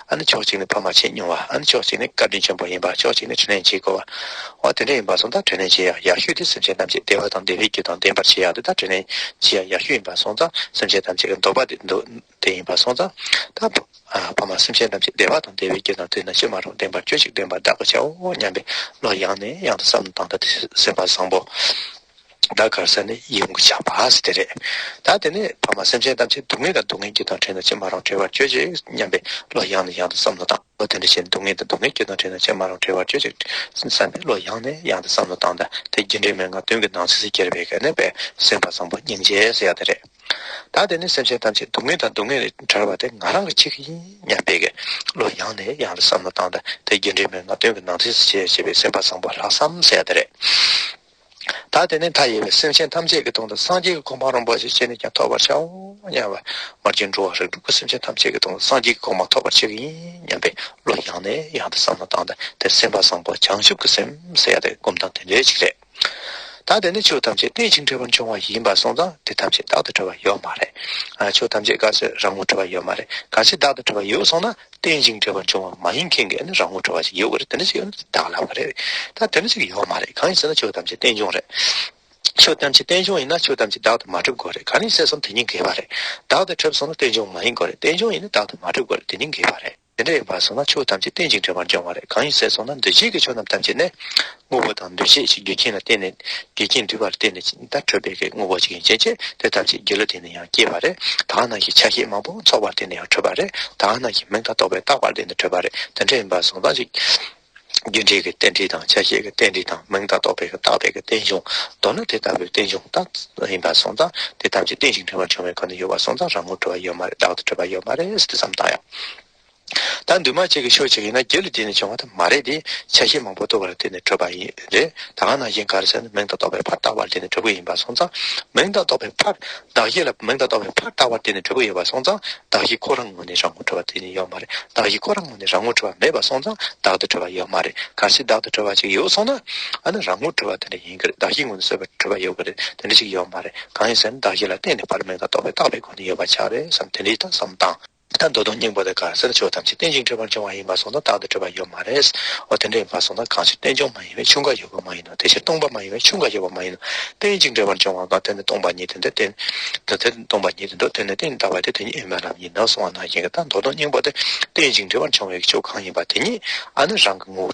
ཨ་ནི་ཕྱོགས་གཅིག་ནས་ཕ་མ་བྱས་མྱོང་བ། ཨ་ནི་ཕྱོགས་གཅིག་ནས་བཀའ་དྲིན་ཆེན་པོ་ཡིན་པ། ཕྱོགས་གཅིག་ནས་དྲིན་ལན་འཇལ་དགོས་པ། འོ། དེ་འདྲ་ཡིན་པ་སོང་ཙང་། དྲིན་ལན་འཇལ་ཡག་ཡག་ཤོས་དེ་སེམས་ཅན་ཐམས་ཅད་བདེ་བ་དང་བདེ་བའི་རྒྱུ་དང་ལྡན་པར་བྱེད་ཡག་དེ། ད་དྲིན་ལན་འཇལ་ཡག་ཡག་ཤོས་ཡིན་པ་སོང་ཙང་། སེམས་ཅན་ཐམས་ཅད་ཀྱི་འདོད་པ་དེ་འདོད་དེ་ཡིན་པ་སོང་ཙང་། ད་ཨ་ཕ་མ་སེམས་ཅན་ཐམས་ཅད་བདེ་བ་དང་བདེ་བའི་རྒྱུ་དང་ལྡན་ན། ཅི་མ་རུང་ལྡན་པར་གྱུར་ཅིག་ལྡན་པར་བདག་གིས་བྱའོ་སྙམ་པའི་བློ་ཡང་ནས་ཡང་དུ་བསམ་བློ་བཏང་སྟེ། དེ་སེམས་པ་བཟང་པོ། ད་ག་རེ་ཟེར་ན། ཡིད་འོང་གི་ཆགས་པ་ཟེར་དེ་རེད། ད་དེ་ནས་ཕ་མ་སེམས་ཅན་ཐམས་ཅད་སྡུག་བསྔལ་དང་སྡུག་བསྔལ་རྒྱུ་དང་བྲལ་ན། ཅི་མ་རུང་བྲལ་བར་གྱུར་ཅིག་སྙམ་པའི་བློ་ཡང་ནས་ཡང་དུ་བསམ་བློ་བཏང་། འོ། དེ་འདྲ་བྱས་ནས་སྡུག་བསྔལ་དང་སྡུག་བསྔལ་རྒྱུ་དང་བྲལ་ན། ཅི་མ་རུང་བྲལ་བར་གྱུར་ཅིག་བསམ་པའི་བློ་ཡང་ནས་ཡང་དུ་བསམ་བློ་བཏང་སྟེ། དེ་རྒྱུ་འབྲས་མན་ངག་བདུན་གྱི་ནང་གསེས་སུ་གྱེར་བའི་གནས་པས་སེམས་པ་བཟང་པོ་སྙིང་རྗེ་ཟེར་ཡག་དེ་རེད། ད་དེ་ནས་སེམས་ཅན་ཐམས་ཅད་སྡུག་བསྔལ་དང་སྡུག་བསྔལ་ལས་བྲལ་བ་དེ་ང་རང་གི་ཆེད་ཀྱི་ཡིན་སྙམ་པའི་གི་བློ་ཡང་ནས་ཡང་དུ་བསམ་བློ་བཏང་སྟེ། དེ་རྒྱུ་འབྲས་མན་ངག་བདུན་གྱི་ནང་གསེས་སུ་གྱེར་བྱས་པའི་སེམས་པ་བཟང་པོ་ལྷག་བསམ་ཟེར་ཡག་དེ་རེད། ད་དེ་ནས་མཐའ་ཡས་པའི་སེམས་ཅན་ཐམས་ཅད་ཀྱི་དོན་དུ་སངས་རྒྱས་ཀྱི་གོ་འཕང་རིན་པོ་ཆེ་ཅི་ནས་ཀྱང་ཐོབ་པར་བྱའོ་སྙམ་པ། མར་གྱུར་འགྲོ་བ་རིགས་དྲུག་གི་སེམས་ཅན་ཐམས་ཅད་ཀྱི་དོན་དུ་སངས་རྒྱས་ཀྱི་གོ་འཕང་ཐོབ་པར་བྱེད་ཀྱི་ཡིན་སྙམ་པའི་བློ་ཡང་ནས་ཡང་དུ་བསམ་བློ་བཏང་སྟེ། དེ་སེམས་པ་བཟང་པོ་བྱང་ཆུབ་ཀྱི་སེམས་ཟེར་ཡག་དེ་སྒོམ་སྟངས་དེ་འདྲ་ཅིག་རེད། ད་དེ་ནས་ཆོས་ཐམས་ཅད་རྟེན་ཅིང་འབྲེལ་བར་འབྱུང་བ་ཡིན་པ་སོང་ཙང་། དེ་ཐམས་ཅད་བདག་ཏུ་གྲུབ་པ་ཡོད་མ་རེད། ཨ། ཆོས་ཐམས་ཅད་ག་ཚོད་རང་ངོ་འཕྲོད་པ་ཡོད་མ་རེད། ག་ཚོད་བདག་ཏུ་གྲུབ་པ་ཡོད་སོང་ན། རྟེན་ཅིང་འབྲེལ་བར་འབྱུང་བ་མ་ཡིན་མཁན་གྱི་ནི་རང་ངོ་འཕྲོད་པ་ཞིག་ཡོད་ཀྱི་རེད། དེ་འདྲ་ཞིག་ཡོད་ན་བདག་ལབ་ཀྱི་རེད། ད་དེ་འདྲ་ཞིག་ཡོད་མ་རེད། གང་ཡིན་ཟེར་ན། ཆོས་ཐམས་ཅད་རྟེན་འབྱུང་རེད། ཆོས་ཐམས་ཅད་རྟེན་འབྱུང་ཡིན་ན། ཆོས་ཐམས་ཅད་བདག་ཏུ་མ་གྲུབ་དགོས་རེད། གང་ཡིན་ཟེར་སོང་། དེ་གཉིས་འགལ་བ་རེད། བདག་ཏུ་གྲུབ་སོང་ན་རྟེན་འབྱུང་མ་ཡིན་དགོས་རེད། རྟེན་འབྱུང་ཡིན་ན་བདག་ཏུ་མ་གྲུབ་དགོས་རེད། དེ་གཉིས་འགལ་བ་རེད། དེ་འདྲ་ཡིན་པ་སོང་ན། ཆོས་ཐམས་ཅད་རྟེན་ཅིང་འབྲེལ་བར་འབྱུང་བ་རེད། གང་ཡིན་ཟེར་སོང་ན། འདུས་བྱས་ཀྱི་ཆོས་རྣམས་ཐམས་ཅད་ནི་དངོས་པོ་དང་འདུས་བྱས་ཀྱི་རྒྱུ་རྐྱེན་ལ་བརྟེན་ནས། རྒྱུ་རྐྱེན་འདུས་པ་ལ་བརྟེན་ནས་ད་གྲུབ་པའི་གི་དངོས་པོ་ཅིག་ཡིན་ཕྱིན་ཆད། དེ་ཐམས་ཅད་རྒྱུ་ལ་བརྟེན་ནས་ཡང་སྐྱེས་པ་རེད། ད་ག་ནང་བཞིན་ཆ་ཤས་མང་པོ་ཚོགས་པར་བརྟེན་ནས་ཡང་གྲུབ་པ་རེད། ད་ག་ནང་བཞིན་མིང་དང་རྟོགས་པའི་བཏགས་པར་བརྟེན་ནས་གྲུབ་པ་རེད། དེ་འདྲ་ཡིན་པ་སོང་ཙང་ཅིག་རྒྱུ་འབྲས་ཀྱི་རྟེན་འབྲེལ་དང་། ཆ་ཤས་ཀྱི་རྟེན་འབྲེལ་དང་། མིང་དང་རྟོགས་པའི་གི་བཏགས་པའི་གི་རྟེན་འབྱུང་། མདོར་ན་དེ་ལྟ་བུའི་རྟེན་འབྱུང་ད་ཡིན་པ་སོང་ཙང་། དེ་ཐམས་ཅད་རྟེན་ཅིང་འབྲེལ་བར་འབྱུང་བའི་སྒོ་ནས་ཡོད་པ་སོང་ཙང་། རང་ངོ་འཕྲོད་པ་ཡོད་མ་རེད། བདག་ཏུ་གྲུབ་པ་ཡོད་མ་རེད་ཟེར་ཏེ་བསམ་བཏང་ཡག་ད་འདུས་མ་བྱས་ཀྱི་ཕྱོགས་གཅིག་ཡིན་ན་རྒྱུ་ལ་བརྟེན་ནས་བྱུང་བ་དེ་མ་རེད་དེ། ཆ་ཤས་མང་པོ་རྟོགས་པ་ལ་བརྟེན་ནས་གྲུབ་པ་ཡིན་རེད། ད་ག་ནང་བཞིན་ག་རེ་ཟེར་ན་མིང་དང་རྟོག་པའི་ཕར་བཏགས་པ་ལ་བརྟེན་ནས་གྲུབ་ཀྱི་ཡིན་པ་སོང་ཙང་། མིང་དང་རྟོག་པའི་ཕར། གདགས་གཞི་ལ་མིང་དང་རྟོག་པའི་ཕར་བཏགས་པ་ལ་བརྟེན་ནས་གྲུབ་ཀྱི་ཡོད་པ་སོང་ཙང་། གདགས་གཞི་ཁོ་རང་ངོས་ནས་རང་ངོ་གྲུབ་པ་དེ་ནི་ཡོད་མ་རེད། གདགས་གཞི་ཁོ་རང་ངོས་ནས་རང་ངོ་གྲུབ་པ་མེད་པ་སོང་ཙང་བདག་ཏུ་གྲུབ་པ་ཡོད་མ་རེད། གལ་སྲིད་བདག་ཏུ་གྲུབ་པ་ཅིག་ཡོད་སོང་ན། ཨ་ནི་རང་ངོ་གྲུབ་པ་དེ་འདྲ་ཡིན་གྱི་རེད། གདགས་གཞི་ངོས་ནས་གསལ་བ་གྲུབ་པ་ཡོད་ཀྱི་རེད། དེ་འདྲ་ཞིག་ཡོད་མ་རེད། གང་ཡིན་ཟེར་ན་གདགས་གཞི་ལ་བརྟེན་ནས་ཕར་མིང་དང་རྟོག་པའི་བཏགས་པའི་སྒོ་ནས་ཡོད་པ་ཆགས་རེད་བསམ། དེ་འདྲའི་ད་བསམ་སྟངས། ད་མདོ་དོན་སྙིང་པོ་དེ་ག་ཟེར་ན་ཆོས་ཐམས་ཅད་རྟེན་ཅིང་འབྲེལ་པར་འབྱུང་བ་ཡིན་པ་སོང་ཙང་བདག་ཏུ་གྲུབ་པ་ཡོད་མ་རེད། འོ་དེ་འདྲ་ཡིན་པ་སོང་ཙང་གང་ཕྱིར་རྟེན་འབྱུང་མ་ཡིན་པའི་ཆོས་འགའ་ཡོད་པ་མ་ཡིན་ནོ། དེ་ཕྱིར་སྟོང་པ་མ་ཡིན་པའི་ཆོས་འགའ་ཡོད་པ་མ་ཡིན་ནོ། རྟེན་ཅིང་འབྲེལ་པར་འབྱུང་བ་གང་དེ་ནི་སྟོང་པ་ཉིད་དེ་འདི་རྟེན། དེ་དེ་སྟོང་པ་ཉིད་དེ་འདི་རྟེན་ནི་རྟེན་དག་པ་དེ་དེ་ཉིད་ཡིན་པ་རྣམས་ཡིན་ནོ་གསུངས་པ་ནང་བཞིན་གྱི། ད་མདོ་དོན་སྙིང་པོ་དེ་རྟེན་ཅིང་འབྲེལ་པར་འབྱུང་བའི་ཆོས་གང་ཡིན་པ་དེ་ཉིད་ཨ་ནི་རང་གི་ངོ་བོ་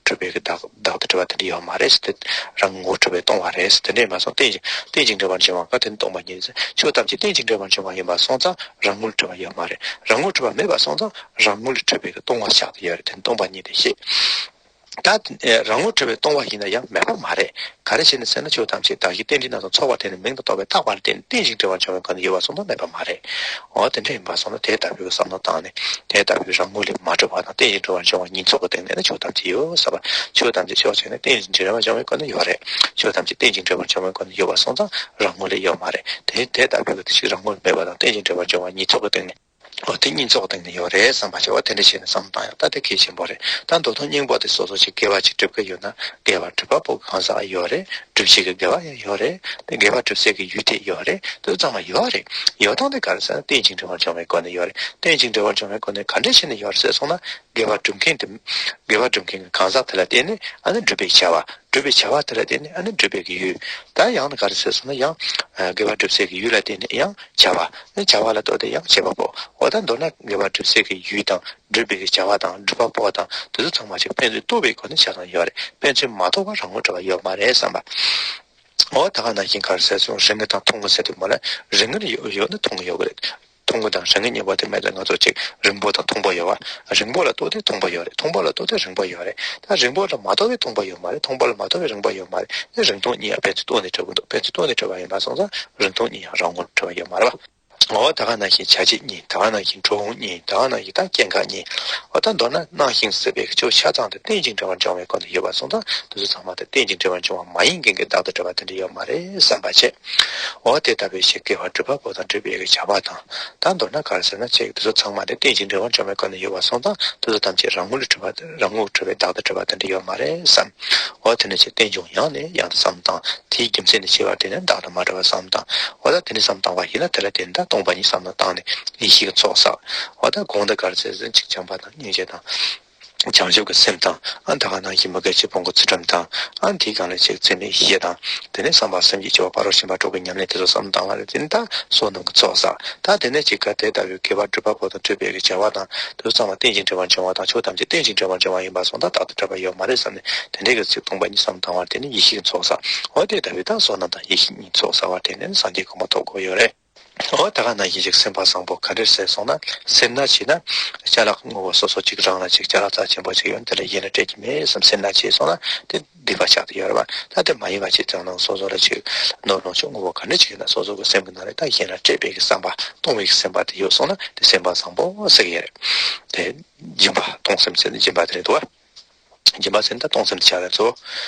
གྲུབ་པའི་གི་བདག་བདག་ཏུ་གྲུབ་པ་དེ་འདྲ་ཡོད་མ་རེད་ཟེར་ཏེ། རང་ངོ་བོ་གྲུབ་པས་སྟོང་པ་རེད་ཟེར་དེ་འདྲས་མ་སོང་། རྟེན་ཅིང་རྟེན་ཅིང་འབྲེལ་པར་འབྱུང་བ་གང་དེ་ནི་སྟོང་པ་ཉིད་ཟེར། ཆོས་ཐམས་ཅད་རྟེན་ཅིང་འབྲེལ་པར་འབྱུང་བ་ཡིན་པ་སོང་ཙང་རང་ངོ་ལ་གྲུབ་པ་ཡོད་མ་རེད། རང་ངོ་ལ་གྲུབ་པ་མེད་པ་སོང་ཙང་རང་ངོ་ལ་གྲུབ་པའི་གི་སྟོང་པ་ཆགས་ཀྱི་ཡོད་རེད། དེ་ནི་སྟོང་པ་ཉིད་དེ་ཞེས། ད་རང་ངོ་ལ་གྲུབ་པའི་སྟོང་པ་ཡིན་ན་ཡང་མེད་པ་མ་རེད། ག་རེ་བྱས་ནས་ཟེར་ན་ཆོས་ཐམས་ཅད་གདགས་གཞི་རྟེན་འབྲེལ་རྣམས་དང་ཚོགས་པར་བརྟེན་ནས་མིང་དང་རྟོག་པས་བཏགས་པ་ལ་བརྟེན་ནས་རྟེན་ཅིང་འབྲེལ་པར་འབྱུང་བའི་སྒོ་ནས་ཡོད་པ་སོང་ཙང་མེད་པ་མ་རེད། འོ་དེ་འདྲ་ཡིན་པ་སོང་ན་དེ་ལྟ་བུའི་བསམ་བློ་བཏང་ནས་དེ་ལྟ་བུའི་རང་ངོ་ལས་མ་གྲུབ་པ་དང་རྟེན་ཅིང་འབྲེལ་པར་འབྱུང་བ་གཉིས་ཚོགས་ཀྱི་སྟེང་ནས་ནི་ཆོས་ཐམས་ཅད་ཡོད་ཟེར་བ། ཆོས་ཐམས་ཅད་ཕྱོགས་གཅིག་ནས་རྟེན་ཅིང་འབྲེལ་པར་འབྱུང་བའི་སྒོ་ནས་ཡོད་རེད། ཆོས་ཐམས་ཅད་རྟེན་ཅིང་འབྲེལ་པར་འབྱུང་བའི་སྒོ་ནས་ཡོད་པ་སོང་ཙང་རང་ངོ་ལས་ཡོད་མ་རེད། དེ་དེ་ལྟ་བུའི་དེ་ཞིག་རང་ངོ་ལས་མེད་པ་དང་རྟེན་ཅིང་འབྲེལ་པར་འབྱུང་བ་གཉིས་ཚོགས་ཀྱི་སྟེང་ནས། འོ་དེ་གཉིས་ཚོགས་སྟེང་ནས་ཡོད་རེད་བསམ་པ་བྱས་པ་དེ་འདྲ་བྱས་ནས་བསམ་བཏང་ཡག་ད་དེ་གལ་ཆེན་པོ་རེད། ད་མདོ་དོན་སྙིང་པོ་དེ་སོ་སོ་ཅིག་དགེ་བ་ཅིག་སྒྲུབ་ཀྱི་ཡོད་ན་དགེ་བ་སྒྲུབ་པ་པོ་གང་ཟག་ཡོད་རེད། སྒྲུབ་བྱེད་ཀྱི་དགེ་བ་ཡང་ཡོད་རེད། དེ་དགེ་བ་སྒྲུབ་སའི་གི་ཡུལ་དེ་ཡོད་རེད། དེ་ཚང་མ་ཡོད་རེད། ཡོད་སྟངས་དེ་ག་རེ་ཟེར་ན་རྟེན་ཅིང་འབྲེལ་པར་འབྱུང་བའི་སྒོ་ནས་ཡོད་རེད། རྟེན་ཅིང་འབྲེལ་པར་འབྱུང་བའི་སྒོ་ནས་ག་འདྲ་བྱས་ནས་ཡོད་རེད་ཟེར་སོང་ན་དགེ་བ་སྒྲུབ་མཁན་དེ། དགེ་བ་སྒྲུབ་མཁན་གྱི་གང་ཟག་དེ་ལ་བརྟེན་ནས་ཨ་ནི་སྒྲུབ་པའི་བྱ་བ། སྒྲུབ་པའི་བྱ་བ་དེ་ལ་བརྟེན་ནས་ཨ་ནི་སྒྲུབ་པའི་གི་ཡུལ། ད་ཡང་ན་ག་རེ་ཟེར་སོང་ན་ཡང་། ཨ་དགེ་བ་སྒྲུབ་སའི་གི་ཡུལ་ལ་བརྟེན་ནས་ཡང་བྱ་བ། ཨ་ནི་བྱ་བ་ལ་ལྟོས་ཏེ་ཡང་བྱེད་པ་པོ། འོ་ད་མདོར་ན་དགེ་བ་སྒྲུབ་སའི་གི་ཡུལ་དང་སྒྲུབ་པའི་གི་བྱ་བ་དང་སྒྲུབ་པ་པོ་དང་དེ་ཚོ་ཚང་མ་ཅིག་ཕན་ཚུན་རྟོགས་པའི་སྒོ་ནས་ཆ་ཚང་ཡོད་རེད། ཕན་ཚུན་མ་རྟོགས་པར་རང་ངོ་འགྲོ་བ་ཡོད་མ་རེད་བསམ་པ། འོ་ད་ག་ནང་བཞིན་ག་རེ་ཟེར་སོང་རིག་ངོ་དང་མཐོང་ངོ་ཟེར་དུས་མ་ལ་རིག་ངོ་ཡོད་ཡོད་ན་མཐོང་ངོ་ཡོད་གི་རེད། མཐོང་ངོ་དང་རིག་ངོ་གཉིས་པོ་དེ་མེད་ན་ང་ཚོ་ཅིག་རིང་པོ་དང་ཐུང་པོ་ཡོད་བ། རིང་པོ་ལ་ལྟོས་ཏེ་ཐུང་པོ་ཡོད་རེད། ཐུང་པོ་ལ་ལྟོས་ཏེ་རིང་པོ་ཡོད་རེད། ད་རིང་པོ་ལ་མ་ལྟོས་ཏེ་ཐུང་པོ་ཡོད་མ་རེད། ཐུང་པོ་ལ་མ་ལྟོས་ཏེ་རིང་པོ་ཡོད་མ་རེད། དེ་རིང་ཐུང་གཉིས་ཡང་ཕན་ཚུན་ལྟོས་ནས་གྲུབ་ཀྱི་འདུག་ཕན་ཚུན་ལྟོས་ནས་གྲུབ་པ་ཡིན་པ་སོང་ཙང་རིང་ཐུང་གཉིས་ཡང་རང་ངོར་གྲུབ་པ་ཡོད་མ་རེད་བ། འོ་ད་ག་ནང་བཞིན་བྱ་བྱེད་གཉིས། ད་ག་ནང་བཞིན་གྲོགས་གཉིས། ད་ག་ནང་བཞིན་ད་སྐྱེ་འགག་གཉིས། འོ་ད་མདོར་ན་སྣང་ཞིང་སྲིད་པའི་ཆོས་ཆ་ཚང་དེ་རྟེན་ཅིང་འབྲེལ་བར་འབྱུང་བའི་སྒོ་ནས་ཡོད་པ་སོང་ཙང་དེ་ཚོ་ཚང་མ་དེ་རྟེན་ཅིང་འབྲེལ་བར་འབྱུང་བ་མ་ཡིན་མཁན་གྱི་བདག་ཏུ་གྲུབ་པ་དེ་འདྲ་ཡོད་མ་རེད་བསམ་པ་བྱས། འོ་དེ་ལྟ་བུའི་ཕྱིར་དགེ་བ་སྒྲུབ་པ་པོ་དང་སྒྲུབ་པའི་གི་བྱ་བ་དང་། ད་མདོར་ན་ག་རེ་ཟེར་ན་ཅིག་དེ་ཚོ་ཚང་མ་དེ་རྟེན་ཅིང་འབྲེལ་བར་འབྱུང་བའི་སྒོ་ནས་ཡོད་པ་སོང་ཙང་དེ་ཚོ་ཐམས་ཅད་རང་ངོ་ལ་གྲུབ་པ་རང་ངོ་གྲུབ་པའི་བདག་ཏུ་གྲུབ་པ་དེ་འདྲ་ཡོད་མ་རེད་བསམ། འོ་དེ་ནི་ཅིག་རྟེན་འབྱུང་ཡང་ནས་ཡང་དུ་བསམ་བཏང་། དེའི་རྒྱུ་མཚན་ནི་ཆེ་བར་དེ་ནི་བདག་ཏུ་མ་གྲུབ་པ་བསམ་བཏང་། འོ་ད་དེ་ནི་བསམ་བཏང་བ་ཡིན་ན་དེ་ལ་བརྟེན་ད་སྟོང་པ་ཉིད་བསམ་བློ་བཏང་ནས་ཡེ་ཤེས་ཀྱི་ཚོགས་བསགས། འོ་ད་གོང་དུ་ག་རེ་ཟེར་ཟིན་ཅིག་བྱམས་པ་དང་སྙིང་རྗེ་དང་། བྱང་ཆུབ་ཀྱི་སེམས་དང་། ཨ་ད་ག་ནང་བཞིན་མི་དགེ་བཅུ་སྤོང་གི་ཚུལ་ཁྲིམས་དང་། ཨ་དེའི་སྒང་ལ་ཅིག་འཛིན་མེད་ཡེ་ཤེས་དང་། དེ་ནས་བསམ་པ་སེམས་བསྐྱེད་སྤྱོད་པ་ཕ་རོལ་ཕྱིན་པ་སྒྲུབ་པའི་ཉམས་ལེན་དེ་ཚོ་བསམ་བཏང་བ་ལ་བརྟེན་ད་བསོད་ནམས་ཀྱི་ཚོགས་བསགས། ད་དེ་ནས་ཅིག་ག་དེ་ལྟ་བུའི་དགེ་བ་སྒྲུབ་པ་པོ་དང་སྒྲུབ་པའི་གི་བྱ་བ་དང་དེ་ཚོ་ཚང་མ་རྟེན་ཅིང་འབྲེལ་བར་འབྱུང་བ་དང་ཆོས་ཐམས་ཅད་རྟེན་ཅིང་འབྲེལ་བར་འབྱུང་བ་ཡིན་པ་སོང་ད་བདག་ཏུ་གྲུབ་པ་ཡོད་མ་རེད་བསམ་ནས་དེ་འདྲའི་གི་ཚིག་སྟོང་པ་ཉིད་བསམ་བཏང་བར་བརྟེན་ནས་ཡེ་ཤེས་ཀྱི་ཚོགས་བསགས། འོ་དེ་ལྟ་བུའི་ད་བསོད་ནམས་དང་ཡེ་ཤེས་གཉིས་ཚོགས་བསགས་པར་བརྟེན་ནས་སངས་རྒྱས་གོ་འཕང་ཐོབ་དགོས་ཡོད་རེད། འོ་ད་ག་ནང་བཞིན་ཅིག་སེམས་པ་བཟང་པོ་ག་འདྲ་ཟེར་སོང་ན་སེར་སྣ་ཆེ་ན་ཅ་ལག་དངོས་པོ་སོ་སོ་ཅིག་རང་ལ་ཅིག་ཅ་ལག་རྩ་ཆེན་པོ་ཅིག་ཡོད་དེ་ལ་གཞན་ལ་སྤྲད་ཀྱི་མེད་བསམ་སེར་སྣ་ཆེ་སོང་ན་དེ་སྡིག་པ་ཆགས་ཀྱི་ཡོད་རེད་བ། ད་དེ་མ་ཡིན་པ་ཅིག་ཙམ་ནང་སོ་སོ་ལ་ཅིག་ནོར་ལོངས་སྤྱོད་དངོས་པོ་ག་འདྲ་ཅིག་ཡོད་ན་སོ་སོ་གི་སེམས་ཀྱི་ནང་ལ་ད་གཞན་ལ་སྤྲད་པའི་གི་བསམ་པ་གཏོང་བའི་གི་སེམས་པ་དེ་ཡོད་སོང་ན་དེ་སེམས་པ་བཟང་པོ་ཟེར་གྱི་ཡོད་རེད། དེ་སྦྱིན་པ་གཏོང་སེམས་ཟེར་ན་སྦྱིན་པ་དེ་རེད་འདུག་བ། སྦྱིན་པ་ཟེར་ན་ད་གཏོང་སེམས་དེ་ཆགས་རེད་ཚོ།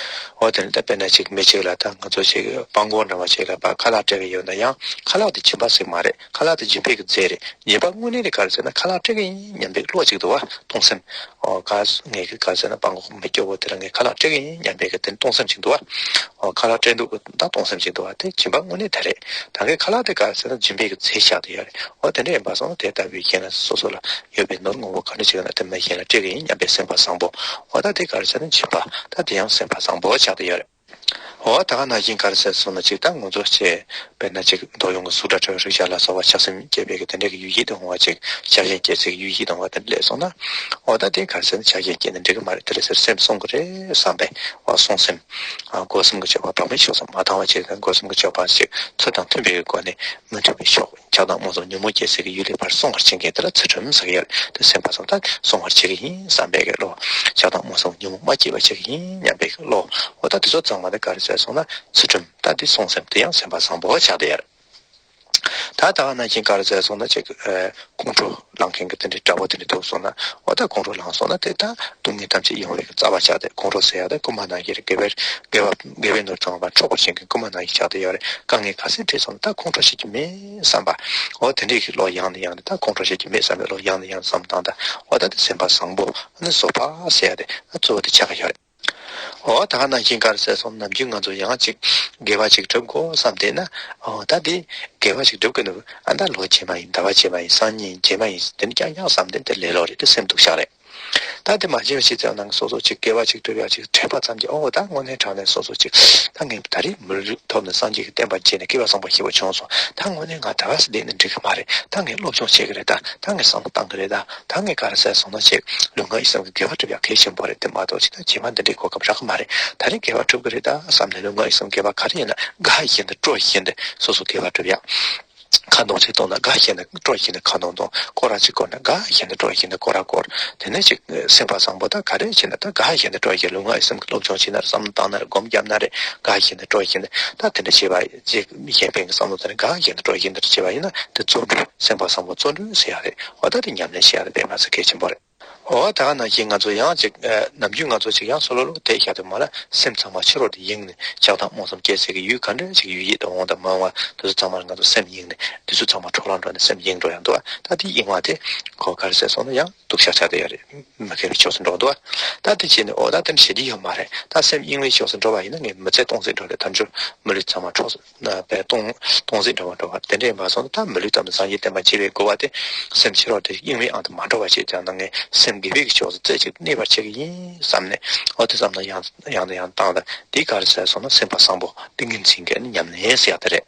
འོ་དེ་ནི་ད་དཔེར་ན་ཅིག་མི་གཅིག་ལ་ད་ང་ཚོ་ཅིག་སྤྲང་པོ་འདྲ་བ་ཅིག་ལ་ཕར་ཁ་ལག་སྤྲད་ཀྱི་ཡོད་ན་ཡང་ཁ་ལག་དེ་སྦྱིན་པ་ཟེར་མ་རེད། ཁ་ལག་དེ་སྦྱིན་པའི་གི་རྫས་རེད། སྦྱིན་པ་དངོས་གནས་དེ་ག་རེ་ཟེར་ན་ཁ་ལག་སྤྲད་ཀྱི་ཡིན་སྙམ་པའི་བློ་ཅིག་འདུག་བ། གཏོང་སེམས། འོ་ག་ངས་གི་ག་རེ་ཟེར་ན་སྤྲང་པོ་མི་སྐྱོ་བོ་དེ་ལ་ངས་ཁ་ལག་སྤྲད་ཀྱི་ཡིན་སྙམ་པའི་གི་དེ་གཏོང་སེམས་ཅིག་འདུག་བ། འོ་ཁ་ལག་སྤྲད་འདུག་གི་ད་གཏོང་སེམས་ཅིག་འདུག་བ། དེ་སྦྱིན་པ་དངོས་གནས་དེ་རེད། ད་ངས་ཁ་ལག་དེ་ག་རེ་ཟེར་ན་སྦྱིན་པའི་གི་རྫས་ཆགས་བསྡད་ཡོད་རེད། འོ་དེ་འདྲ་ཡིན་པ་སོང་ན་དེ་ལྟ་བུའི་གཞན་ལ་སོ་སོ་ལ་ཡོད་པའི་ནོར་དངོས་པོ་ག་འདྲ་ཅིག་ཡོད་ན་དེ་མ་གཞན་ལ་སྤྲད་ཀྱི་ཡིན་སྙམ་པའི་སེམས་པ་བཟང་པོ། འོ་ད་དེ་ག་རེ་ཟེར་ན་སྦྱིན་པ། ད་དེ་ཡང་སེམས་པ་བཟང་པོ་ཆགས་བསྡད་ཡོད་རེད། འོ་ད་ག་ནང་བཞིན་ག་རེ་ཟེར་སོང་ན་ཅིག་ད་ང་ཚོ་ཆེ་དཔེར་ན་ཅིག་འདོད་ཡོན་གྱི་གཟུགས་སྒྲ་དྲི་རོ་རེག་བྱ་ལ་སོགས་པ་ཆགས་སེམས་སྐྱེས་པའི་གི་དེ་འདྲ་གི་ཡུལ་ཡིད་དུ་འོང་བ་ཅིག་ཆགས་ཞེན་སྐྱེས་ཚེ་གི་ཡུལ་ཡིད་དུ་འོང་བ་དེ་འདྲ་སླེབས་སོང་ན། འོ་ད་དེ་ག་རེ་ཟེར་ན་ཆགས་ཞེན་སྐྱེས་ནས་འགྲིག་གི་མ་རེད། དེ་ལ་ཟེར་སེམས་བསྲུང་གི་རེད་བསམ་པས། འོ་བསྲུང་སེམས། སྒོ་གསུམ་གྱི་སྤྱོད་པ་བག་མེད་ཆོས་སུ་མ་བཏང་བ་བྱས་ཏེ་སྒོ་གསུམ་གྱི་སྤྱོད་པ་ཞིག་ཚུལ་དང་མཐུན་པའི་སྒོ་ནས་མི་འཁྲུགས་པའི་ཕྱོགས། ཆགས་སྡང་རྨོངས་གསུམ་ཉོན་མོངས་སྐྱེ་སའི་གི་ཡུལ་ལས་ཕར་སྲུང་བར་བྱེད་མཁན་དེ་ལ་ཚུལ་ཁྲིམས་ཟེར་གྱི་ཡོད། དེ་སེམས་པ་སོང་ད་སྲུང་བར་བྱེད་ཀྱི་ཡིན་བསམ་པའི་གི་བློ། ཆགས་སྡང་རྨོངས་གསུམ་ཉོན་མོངས་མ་སྐྱེ་བར་བྱེད་ཀྱི་ཡིན་སྙམ་པའི་གི་བློ། འོ་ད་དེ་ཚོ་ཚང་མ་དེ་ག་རེ་ཟེར་སོང་ན་ཚུལ་ཁྲིམས་ད་དེ་བསྲུང་སེམས་དེ་ཡང་སེམས་པ་བཟང་པོ་ཆགས་བསྡད་ཡོད། ད་ད་ག་ནང་བཞིན་ག་རེ་ཟེར་སོང་ན་ཅིག་ཨ་ཁོང་ཁྲོ་ལངས་མཁན་གྱི་དེ་འདྲའི་དགྲ་བོ་དེ་འདྲ་ཐུག་སོང་ན། འོ་ད་ཁོང་ཁྲོ་ལངས་སོང་ན་དེ་ད་སྡུག་བསྔལ་ཐམས་ཅད་ཡོང་བའི་རྩ་བ་ཆགས་ཏེ། ཁོང་ཁྲོ་ཟེར་ཡ་དེ་རྐུན་མ་ནང་བཞིན་རེད། དགེ་བའི་དགེ་བ་དགེ་བའི་ནོར་ཚང་བ་འཕྲོག་པར་བྱེད་མཁན་རྐུན་མ་ནང་བཞིན་ཆགས་བསྡད་ཡོད་རེད། དཀའ་ངལ་ག་ཚད་འཕྲད་སོང་ན་ད་ཁོང་ཁྲོ་བྱེད་རྒྱུ་མེད་བསམ་པ། འོ་དེ་འདྲའི་བློ་ཡང་ནས་ཡང་ནས། ད་ཁོང་ཁྲོ་བྱེད་རྒྱུ་མེད་བསམ་པའི་བློ་ཡང་ནས་ཡང་ནས་བསམ་བཏང་དང་། འོ་ད་དེ་སེམས་པ་བཟང་པོ་ནི་བཟོད་པ་ཟེར་ཡ་དེ་གཙོ་བོ་དེ་ཆགས་ཀྱི་ཡོད་རེད། འོ་ད་ག་ནང་བཞིན་ག་རེ་ཟེར་སོང་ན། ནམ་རྒྱུན་ང་ཚོ་ཡང་ཅིག་དགེ་བ་ཅིག་སྒྲུབ་དགོས་བསམ་བསྡད་ན། འོ་ད་དེ་དགེ་བ་ཅིག་སྒྲུབ་དགོས་འདུག་ཨ་ད་ལོ་རྗེས་མ་ཡིན། ཟླ་བ་རྗེས་མ་ཡིན། སང་ཉིན་རྗེས་མ་ཡིན། དེ་ནི་རྐྱང་རྐྱང་བསམ་བསྡད་དེ་ལས་ལོག་རེད། དེ་སེམས་སྡུག་བཞག་རེད། ད་དེ་མ་བྱས་པ་ཞིག་ཙམ་ནང་སོ་སོ་ཅིག་དགེ་བ་ཅིག་སྒྲུབ་ཡག་ཅིག་དྲན་པ་ཙམ་གྱིས། འོ་ད་དངོས་གནས་དྲང་གནས་སོ་སོ་ཅིག་ད་ངས་ད་རེས་མི་ལུས་ཐོབ་ནས་སངས་རྒྱས་ཀྱི་བསྟན་པ་བརྒྱུད་ནས་སྐྱེ་བ་བཟང་པོ་ཞེ་པོ་བྱུང་སོང་། ད་དངོས་གནས་ང་ད་ག་སེ་བསྡད་ནས་འགྲིག་གི་མ་རེད། ད་ངས་སློབ་སྦྱོང་བྱེད་ཀྱི་རེད། ད་ད་ངས་བསམ་བློ་བཏང་གི་རེད། ད་ད་ངས་ག་རེ་ཟེར་སོང་ན་ཅིག་ལུས་ངག་ཡིད་གསུམ་གྱི་དགེ་བ་སྒྲུབ་ཡག་གལ་ཆེན་པོ་རེད། དེ་མ་གཏོགས་ཅིག་ད་རྗེས་མ་འདི་འདྲའི་གོ་སྐབས་རག་གི་མ་རེད། ད་རེས་དགེ་བ་སྒྲུབ་ཀྱི་རེད་ད་བསམ་ནས་ལུས་ངག་ཡིད་གསུམ་དགེ་བ་ག་རེ་ཡིན་ན་དགའ་བཞིན་དུ་སྤྲོ་བཞིན་དུ་སོ་སོ་དགེ་བ་སྒྲུབ་ཡག་ཁ་འདོན་ཅིག་གཏོང་ན་དགའ་བཞིན་དུ་སྤྲོ་བཞིན་དུ་ཁ་འདོན་གཏོང་། སྐོར་ར་ཅིག་བསྐོར་ན་དགའ་བཞིན་དུ་སྤྲོ་བཞིན་དུ་སྐོར་ར་བསྐོར། དེ་ནས་ཅིག་སེམས་པ་བཟང་པོ་ད་ག་རེ་བྱེད་ན་ད་དགའ་བཞིན་དུ་སྤྲོ་བཞིན། ལུས་ངག་ཡིད་གསུམ་གྱི་སློབ་སྦྱོང་བྱེད་ན་རེད། བསམ་བློ་བཏང་ན་རེད། སྒོམ་བརྒྱབ་ན་རེད། དགའ་བཞིན་དུ་སྤྲོ་བཞིན་དུ་ད་དེ་འདྲ་བྱེད་པ་ཅིག་གཞན་ཕན་གྱི་བསམ་བློ་དེ་ནི་དགའ་བཞིན་དུ་སྤྲོ་བཞིན་དུ་བྱེད་པ་ཡིན་ན་དེ་བརྩོན་འགྲུས། སེམས་པ་བཟང་པོ་བརྩོན་འགྲུས་ཟེར་ཡག་རེད། འོ་ད་དེ་ཉམས་ལེན་བྱེད་ཡག་དེ་དཔེ་མ་ཚད་གལ་ཆེན་པོ་རེད། འོ་ད་ག་ནང་བཞིན་ང་ཚོ་ཡང་ཅིག་ཨ་ནམ་རྒྱུན་ང་ཚོ་ཅིག་ཡང་སོ་ལོ་ལོ་བསྡད་བཞག་དུས་མ་ལ་སེམས་ཚང་མ་ཕྱི་རོལ་དུ་གཡེངས་ནས། ཆགས་སྡང་རྨོངས་གསུམ་སྐྱེ་སའི་གི་ཡུལ་ག་འདྲ་ཅིག་ཡུལ་ཡིད་དུ་འོང་དང་མ་འོང་བ་དེ་ཚོ་ཚང་མ་ལ་ང་ཚོ་སེམས་གཡེངས་ནས། དེ་ཚོ་ཚང་མ་འཕྲོ་བརླག་འགྲོ་ནས་སེམས་གཡེངས་འགྲོ་ཡག་འདུག་བ། ད་དེ་གཡེང་བ་དེ་ཁོ་ག་རེ་ཟེར་སོང་ན་ཡང་སྡུག་ཤ་ཆགས་བསྡད་ཡོད་རེད། མི་དགེ་བའི་ཕྱོགས་སུ་འགྲོ་འདུག་བ། ད་དེ་བྱས་ནས་འོ་ད་དེ་འདྲ་བྱེད་རྒྱུ་ཡོད་མ་རེད། ད་སེམས་གཡེང་བའི་ཕྱོགས་སུ་འགྲོ་བ་ཡིན་ན་ངས་མི་ཚེ་སྟོང་ཟད་འགྲོ་རེད། དལ་འབྱོར་མི་ལུས་ཚང་མ་འཕྲོག་ན་པའི་སྟོང་སྟོང་ཟད་འགྲོ་བ་འགྲོ་བ་དེ་འདྲ་ཡིན་པ་སོང་ན། ད་མི་ལུས་ཙམ་དུ་སངས་རྒྱས་བསྟན་པ་སྐྱེ་བའི་དགོས་པ་དེ་སེམས་ཕྱི་རོལ་དུ་གཡེང་བའི་དབང་དུ་མ་འགྲོ་བ་བྱེད་ཀྱང་ན། ངས་སེམས་དགེ་བའི་གི་ཕྱོགས་སུ་རྩེ་གཅིག་གནས་པར་བྱེད་ཀྱི་ཡིན་བསམ་ནས། འོ་དེ་བསམ་ན་ཡང་ཡང་དང་ཡང་དང་བཏང་ལ། དེ་ག་རེ་ཟེར་སོང་ན་སེམས་པ་བཟང་པོ་ཏིང་ངེ་འཛིན་གྱི་ཉམས་ལེན་ཟེར་ཡག་དེ་རེད།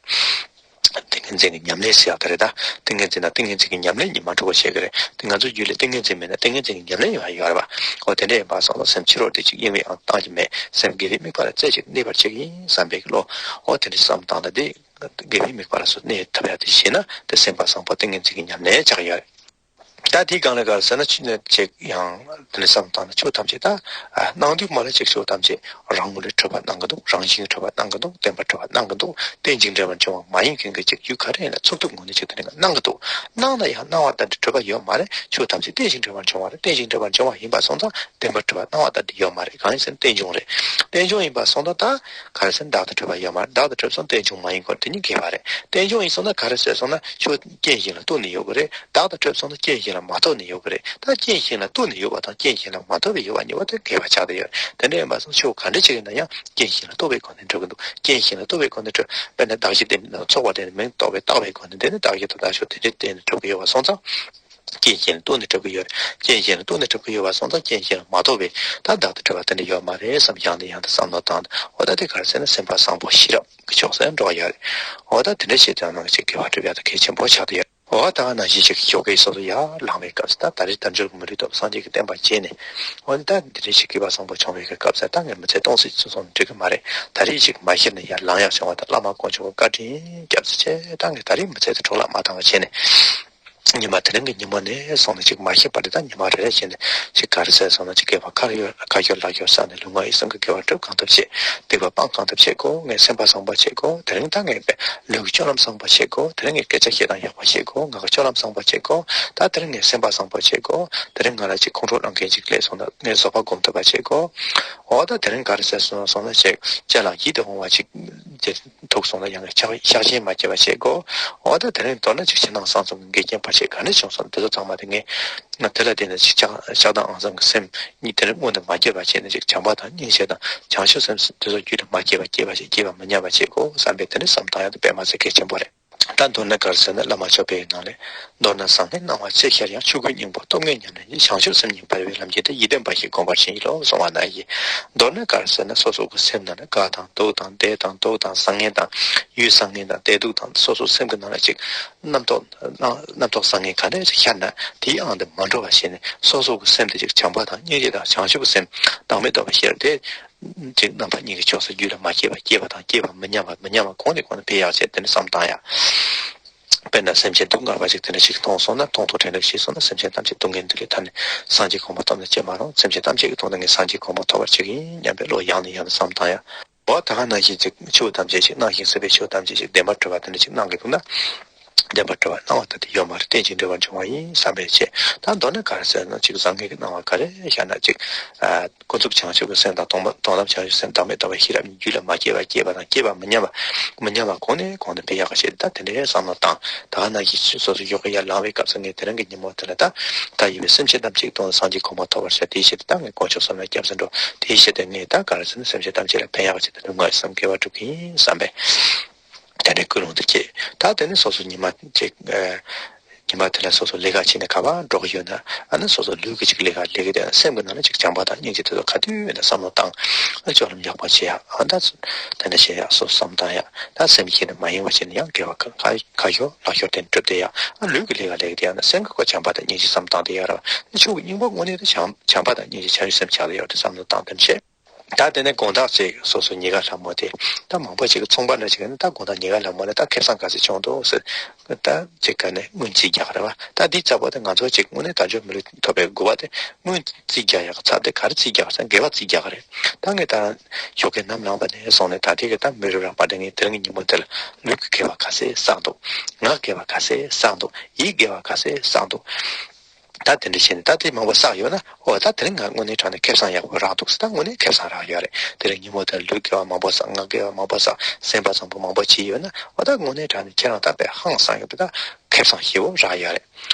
ཏིང་ངེ་འཛིན་གྱི་ཉམས་ལེན་ཟེར་ཡག་དེ་རེད། ད་ཏིང་ངེ་འཛིན་དང་ཏིང་ངེ་འཛིན་གྱི་ཉམས་ལེན་གཉིས་མ་འཁྲུག་པ་བྱེད་ཀྱི་རེད། དེ་ང་ཚོའི་རྒྱུད་ལ་ཏིང་ངེ་འཛིན་མེད་ན་ཏིང་ངེ་འཛིན་གྱི་ཉམས་ལེན་ཡོང་ཡ་ཡོད་རེད་པ། འོ་དེ་འདྲ་ཡིན་པ་སོང་ན་སེམས་ཕྱི་རོལ་དུ་ཅིག་གཡེང་བའི་དབང་བཏང་གི་མེད། སེམས་དགེ་བའི་དམིགས་པ་ལ་རྩེ་གཅིག་གནས་པར་བྱེད་ཀྱི་ཡིན་བསམ་པའི་བློ། འོ་དེ་འདྲ་བསམ་བཏང་ན་དེ་དགེ་བའི་དམིགས་པ་ལ་སོགས་གནས་ཐུབ་ཡ་དེ་བྱས་ན་དེ་སེམས་པ་བཟང་པོ་ཏིང་ངེ་འཛིན་གྱི་ཉམས་ལེན་ཆགས་ཡོད་རེད། ད་དེའི་སྒང་ལ་ག་རེ་ཟེར་ན་ཆུ་ནས་ཅིག་ཡང་དེ་ནས་བསམ་བཏང་ན་ཆོས་ཐམས་ཅད་ད་ཨ་སྣང་དུས་མ་ལ་ཅིག་ཆོས་ཐམས་ཅད་རང་ངོ་ལས་འཕྲོས་པ་སྣང་གི་འདུག་རང་བཞིན་གྱིས་འཕྲོས་པ་སྣང་གི་འདུག་བརྟེན་པར་འཕྲོས་པ་སྣང་གི་འདུག་རྟེན་ཅིང་འབྲེལ་བར་འབྱུང་བ་མ་ཡིན་མཁན་གྱི་ཅིག་ཡུལ་ག་རེ་ཡིན་ན་ཚོགས་སྡུད་ངོས་ནས་ཅིག་དེ་ནས་སྣང་གི་འདུག་སྣང་ན་ཡང་སྣང་བ་ལྟར་དུ་གྲུབ་པ་ཡོད་མ་རེད། ཆོས་ཐམས་ཅད་རྟེན་ཅིང་འབྲེལ་བར་འབྱུང་བ་རེད། རྟེན་ཅིང་འབྲེལ་བར་འབྱུང་བ་ཡིན་པ་སོང་ཙང་བརྟེན་པར་འཕྲོས་པ་སྣང་བ་ལྟར་དུ་ཡོད་མ་རེད། གང་ཡིན་ཟེར་ན་རྟེན་འབྱུང་རེད། རྟེན་འབྱུང་ཡིན་པ་སོང་ཙང་ད་ག་རེ་ཟེར་ན་བདག་ཏུ་གྲུབ་པ་ཡོད་མ་རེད། བདག་ཏུ་གྲུབ་སོང་རྟེན་འབྱུང་མ་ཡིན་སྐོར་དེ་གཉིས་འགལ་བ་རེད། རྟེན་འབྱུང་ཡིན་སོང་ན་ག་རེ་ཟེར་སོང་ན་ཆོས་རྐྱེན་གཞན་ལ་ལྟོས་ནས་ཡོད་གི་རེད། བདག་ཏུ་གྲུབ་སོང་ན་རྐྱེན་གཞན་ལ་མ་ལྟོས་ནས་ཡོད་གི་རེད། ད་རྐྱེན་གཞན་ལ་ལྟོས་ནས་ཡོད་པ་དང་རྐྱེན་གཞན་ལ་མ་ལྟོས་པའི་ཡོད་པ་གཉིས་པོ་དེ་འགལ་བ་ཆགས་བསྡད་ཡོད་རེད། དེ་འདྲ་ཡིན་པ་སོང་ཆོས་ག་འདྲ་ཅིག་ཡིན་ན་ཡང་རྐྱེན་གཞན་ལ་ལྟོས་པའི་སྒོ་ནས་འགྲུབ་ཀྱི་འདུག་རྐྱེན་གཞན་ལ་ལྟོས་པའི་སྒོ་ནས་འགྲུབ། དཔེར་ན་གདགས་གཞི་དེ་ཚོགས་པ་དེ་ནི་མིང་འདོགས་པའི་བཏགས་པའི་སྒོ་ནས་དེ་ནི་གདགས་གཞི་དང་བདག་ཕྱོགས་དེ་འདྲའི་སྟེང་ནས་གྲུབ་ཀྱི་ཡོད་པ་སོང་ཙང་། རྐྱེན་གཞན་ལ་ལྟོས་ནས་གྲུབ་ཀྱི་ཡོད་རེད། རྐྱེན་གཞན་ལ་ལྟོས་ནས་གྲུབ་ཀྱི་ཡོད་པ་སོང་ཙང་རྐྱེན་གཞན་ལ་མ་ལྟོས་པའི་ད་བདག་ཏུ་གྲུབ་པ་དེ་འདྲ་ཡོད་མ་རེད་བསམ་ཡང་ནས་ཡང་དུ་བསམ་བློ་བཏང་། འོ་ད་དེ་ག་རེ་ཟེར་ན་སེམས་པ་བཟང་པོ་ཤེས་རབ་ཀྱི་ཕྱོགས་སུ་འགྲོ་བ་ཡོད་རེད། འོ་ད་དེ་འདྲ་བྱེད་དུས་ནང་གི་ཅིག་དགེ་བ་སྒྲུབ་ཡ་ད་གལ་ཆེན་པོ་ཆགས་བསྡད་ཡོད་རེད། འོ་ད་ག་ནང་བཞིན་ཅིག་ཞོགས་ཀའི་སོ་སོ་ཡར་ལངས་པའི་སྐབས་སུ། ད་ད་རེས་དལ་འབྱོར་གྱི་མི་ལུས་ཐོབ། སངས་རྒྱས་ཀྱི་བསྟན་པ་བརྒྱུད་ནས། འོ་ད་འདི་འདྲའི་ཞིག་སྐྱེས་པ་བཟང་པོ་བྱུང་བའི་སྐབས་སུ་ད་ངས་མི་ཚེ་སྟོང་ཟད་ཕྱིན་སོང་ན་འགྲིག་གི་མ་རེད། ད་རེས་ཞིག་མ་ཤི་ན་ཡར་ལངས་ཡག་བྱུང་བ་དང་བླ་མ་དཀོན་མཆོག་གི་བཀའ་དྲིན་སྐྱབས་སུ་མཆི། ད་ངས་ད་རེས་མི་ཚེ་དེ་འཕྲོ་བརླག་མ་བཏང་བ་བྱས་ནས། ཉི་མ་དེ་རིང་གི་ཉིན་མོ་ནས་བཟུང་ནས་ཅིག་མ་ཤི་བར་དུ་ད་ཉི་མ་རེ་རེ་བྱས་ནས་ཅིག་ག་རེ་ཟེར་སོང་ན་ཅིག་དགེ་བ་ཁ་ཡོད་ཁ་ཤོར་ལག་ཤོར་བསགས་ནས་ལུས་ངག་ཡིད་གསུམ་གྱི་དགེ་བ་སྒྲུབ་གང་ཐུབ་བྱེད། སྡིག་པ་སྤང་གང་ཐུབ་བྱེད་དགོས། ངས་སེམས་པ་བཟང་པོ་བྱེད་དགོས། དེ་རིང་ད་ངས་པའི་ལུས་ཀྱི་སྤྱོད་ལམ་བཟང་པོ་བྱེད་དགོས། དེ་རིང་ངས་སྐད་ཆ་བཤད་སྟངས་ཡག་པོ་བྱེད་དགོས། ངག་གི་སྤྱོད་ལམ་བཟང་པོ་བྱེད་དགོས། ད་དེ་རིང་ངས་སེམས་པ་བཟང་པོ་བྱེད་དགོས། དེ་རིང་ང་ལ་ཅིག་ཁོང་ཁྲོ་ལངས་མཁན་ཅིག་སླེབས་སོང་ན་ངས་བཟོད་པ་སྒོམ་ཐུབ་པ་བྱེད་དགོས། འོ་ད་དེ་རིང་ག་རེ་ཟེར་སོང་སོང་ན་ཅིག་ཅ་ལག་ཡིད་དུ་འོང་བ་ཅིག་དེ་ཐུག་སོང་ན་ཡང་ངས་ཆགས་ཤགས་ཞེན་མ་སྐྱེ་བ་བྱེད་དགོས། འོ་ད་དེ་རིང་མདོར་ན་ཅིག་ཕྱི་ནང་གསང་གསུམ་གྱི་འགལ་རྐྱེན་བར་ཆད་ག་རེ་བྱུང་སོང་དེ་ཚོ་ཚང་མ་དེ་ངས་ང་དེ་ལ་བརྟེན་ནས་ཅིག་ཆགས་ཆགས་སྡང་ཨང་གསུམ་གྱི་སེམས་གཉིས་དེ་རིང་མངོན་དུ་མ་སྐྱེ་བ་བྱས་ནས་ཅིག་བྱམས་པ་དང་སྙིང་རྗེ་དང་བྱང་ཆུབ་སེམས་དེ་ཚོ་རྒྱུད་དུ་མ་སྐྱེ་བ་སྐྱེ་བ་ཞིག་སྐྱེ་བ་མི་ཉམས་པ་བྱེད་དགོས་བསམ་པའི་དེ་འདྲ་བསམ་བཏང་ཡག་དེ་དཔེ་མ་ཚད་གལ་ཆེན་པོ་རེད། ད་མདོར་ན་ག་རེ་ཟེར་ན་བླ་མ་མཆོད་པའི་ནང་ལས། མདོར་ན་བཟང་ངན་སྣང་བ་ཅི་ཤར་ཡང་། ཆོས་ཀུན་སྙིང་པོ་སྟོབས་ལྔའི་ཉམས་ལེན་ཡིན། བྱང་ཆུབ་སེམས་གཉིས་འཕེལ་བའི་ལམ་གྱིས་ཏེ། ཡིད་བརྟན་པ་བཞི་བསྒོམ་པར་བྱིན་གྱིས་རློབས་གསུངས་པ་ནང་བཞིན། མདོར་ན་ག་རེ་ཟེར་ན་སོ་སོ་གི་སེམས་ནང་ན་དགའ་དང་སྡུག་དང་བདེ་དང་སྡུག་དང་བཟང་ངན་དང་ཡུལ་བཟང་ངན་དང་བདེ་སྡུག་དང་སོ་སོ་སེམས་ཀྱི་ནང་ལ་ཅིག་རྣམ་རྟོག་རྣམ་རྟོག་བཟང་ངན་ག་འདྲ་ཞིག་ཤར་ན་དེའི་ཨང་དུ་མ་འགྲོ་བ་བྱས་ནས་སོ་སོ་གི་སེམས་དེ་ཅིག་བྱམས་པ་དང་སྙིང་རྗེ་དང་བྱང་ཆུབ་ཀྱི་སེམས་བདག་མེད་རྟོགས་པའི་ཤེས་རབ་དེ། ཅིག་རྣམ་པ་གཉིས་ཀྱི་ཕྱོགས་སུ་རྒྱུད་ལ་མ་སྐྱེས་པ་སྐྱེས་པ་དང་སྐྱེས་པ་མི་ཉམས་པ་མི་ཉམས་པ་གོང་ནས་གོང་དུ་འཕེལ་ཡག་བྱས་དེ་འདྲ་བསམ་བཏང་ཡག་དཔེར་ན་སེམས་ཅན་སྡུག་བསྔལ་བ་ཞིག་དེ་འདྲ་ཞིག་མཐོང་སོང་ན་མཐོང་ཐོས་དྲན་རེག་ཤེས་སོང་ན་སེམས་ཅན་ཐམས་ཅད་སྡུག་བསྔལ་འདི་ལས་ཐར་ནས་སངས་རྒྱས་གོ་འཕང་ཐོབ་ནས་ཅི་མ་རུང་སེམས་ཅན་ཐམས་ཅད་ཀྱི་དོན་དུ་ངས་སངས་རྒྱས་གོ་འཕང་ཐོབ་པར་བྱེད་ཀྱི་ཡིན་སྙམ་པའི་བློ་ཡང་ནས་ཡང་དུ་བསམ་བཏང་ཡག་འོ་ད་ག་ནང་བཞིན་ཅིག་ཆོས་ཐམས་ཅད་ཅིག་སྣང་ཞིང་སྲིད་པའི་ཆོས་ཐམས་ཅད་ཅིག་བདེན་པར་གྲུབ་པ་དེ་འདྲ་ཅིག་སྣང་གི་འདུག་ན། བདེན་པར་གྲུབ་པ་སྣང་བ་ལྟ་སྟེ་ཡོད་མ་རེད། རྟེན་ཅིང་འབྲེལ་བར་འབྱུང་བ་ཡིན་བསམ་པའི་ཕྱིར། ད་མདོར་ན་ག་རེ་ཟེར་ན་ཅིག་བཟང་ངན་གྱི་སྣང་བ་ག་རེ་ཤར་ན་ཅིག་ཨ་ཀུན་རྫོབ་བྱང་ཆུབ་ཀྱི་སེམས་དང་སྟོང་པ་སྟོང་ལམ་བྱང་ཆུབ་སེམས་བདག་མེད་རྟོགས་པའི་ཤེས་རབ་གཉིས་རྒྱུད་ལ་མ་སྐྱེས་པ་སྐྱེས་པ་དང་སྐྱེས་པ་མི་ཉམས་པ་མི་ཉམས་པ་གོང་ནས་གོང་དུ་འཕེལ་ཡག་གི་ཆེད་དུ་ད་དེ་འདྲའི་བསམ་བློ་བཏང་། ད་ག་ནང་བཞིན་སོ་སོ་ཡོ་ག་ཡར་ལངས་པའི་སྐབས་སུ་ངས་དེ་རིང་གི་ཉིན་མོ་དེ་ལ་ད་ད་ཡོད་པའི་སེམས་ཅན་ཐམས་ཅད་སྟོང་ནས་སངས་རྒྱས་གོ་འཕང་ཐོབ་པར་བྱ། དེའི་ཆེད་དུ་ད་ངས་དཀོན་མཆོག་གསུམ་ལ་སྐྱབས་སུ་འགྲོ། དེའི་ཆེད་དུ་ངས་ད་ག་རེ་ཟེར་ན་སེམས་ཅན་ཐམས་ཅད་ལ་ཕན་ཡག་གི་ཆེད་དུ་ལུས་ངག་ཡིད་གསུམ་དགེ་བ་སྒྲུབ་ཀྱི་ཡིན་བསམ་པས། དེ་འདྲའི་ཀུན་སློང་དུ་སྐྱེས། ད་དེ་ནས་སོ་སོ་ཉི་མ་ཅིག་ཨ་ཉི་མ་དེ་ལ་སོ་སོ་ལས་ཀ་བྱས་ནས་ག་པར་འགྲོ་གི་ཡོད་ན། ཨ་ནི་སོ་སོ་ལུས་ཀྱི་ཅིག་ལས་ཀ་ལས་ཀྱི་དེ་སེམས་ཀྱི་ནང་ལ་ཅིག་བྱམས་པ་དང་སྙིང་རྗེ་དེ་ཚོ་ག་དུས་ཡོད་ན་བསམ་བློ་བཏང་། ཨ་སྤྱོད་ལམ་ཡག་པོ་བྱེད་ཡ། ཨ་ད་སོ་དེ་འདྲ་བྱེད་ཡ། སོ་བསམ་བཏང་ཡ། ད་སེམས་བསྐྱེད་ནི་མ་ཡེངས་པ་བྱས་ནས་ཡང་དགེ་བ་ག་ག་ཤོ་ལ་ཤོར་དེ་འགྲུབ་བསྡད་ཡ། ཨ་ལུས་ཀྱི་ལས་ཀ་ལས་ཀྱི་དེ་ཡང་ན་སེམས་ཀྱི་ཁོ་བྱམས་པ་དང་སྙིང་རྗེ་བསམ་བཏང་བསྡད་ཡ་ར་བ། ཨ་ཆོས་ཀྱི་སྙིང་པོ་དངོས་གནས་དེ་བྱམས་བྱམས་པ་དང་སྙིང་རྗེ་བྱང་ཆུབ་སེམས་ཆགས་བསྡད་ཡ་དེ་བསམ་བློ་བཏང་དེ་འདྲ་བྱེད། ད་དེ་ནས་དགོང་དག་ཅིག་སོ་སོ་ཉི་དགའ་ལྷ་མོ་དེ་ད་མང་པོ་ཅིག་གི་ཚོང་པ་འདྲ་ཅིག་ཡིན་ན། ད་དགོང་དག་ཉི་དགའ་ལྷ་མོ་ལ་ད་ཁེ་བཟང་ག་ཚོད་བྱུང་འདུག་ཟེར། ད་ཅིག་ག་ནས་སྔོན་རྩིས་རྒྱག་རེད་བ། ད་འདི་ཚ་པོ་དེ་ང་ཚོ་ཅིག་དངོས་གནས་དལ་འབྱོར་མི་ལུས་ཐོབ་པའི་དགོས་པ་དེ་སྔོན་རྩིས་རྒྱག་ཡག་ཚ་དེ་ག་རེ་རྩིས་རྒྱག་ཟེར་དགེ་བ་རྩིས་རྒྱག་རེད། ད་ངས་ད་ཞོགས་ཀའི་ནམ་ལངས་པ་ནས་བཟུང་ནས་ད་ལྟའི་གི་ད་མི་རབས་རང་པ་དེ་ངས་དེ་རིང་གི་ཉིན་མོ་དེ་ལ་ལུས་ཀྱི་དགེ་བ་ག་ཚོད་བསགས་འདུག་ངག་དགེ་བ་ག་ཚོད་བསགས་འདུག་ཡིད་དགེ་བ་ག་ཚོད་བསགས་འདུག་ད་དེ་འདྲ་བྱས་ནས་ད་དེ་མང་པོ་བསགས་ཡོད་ན། འོ་ད་དེ་རིང་ང་དངོས་གནས་དྲང་གནས་ཁེ་བཟང་ཡག་པོ་རག་འདུག་ཟེར། ད་དངོས་གནས་ཁེ་བཟང་རག་ཡོད་རེད། དེ་རིང་ཉིན་མོ་དེར་ལུས་དགེ་བ་མང་པོ་བསགས། ངག་དགེ་བ་མང་པོ་བསགས། སེམས་པ་བཟང་པོ་མང་པོ་བྱས་ཡོད་ན། འོ་ད་དངོས་གནས་དྲང་གནས་ཁྱེད་རང་ད་དཔེ་ཧང་སང་ཡོད་པ་ད་ཁེ་བཟང་ཞེ་པོ་རག་ཡོད་རེད།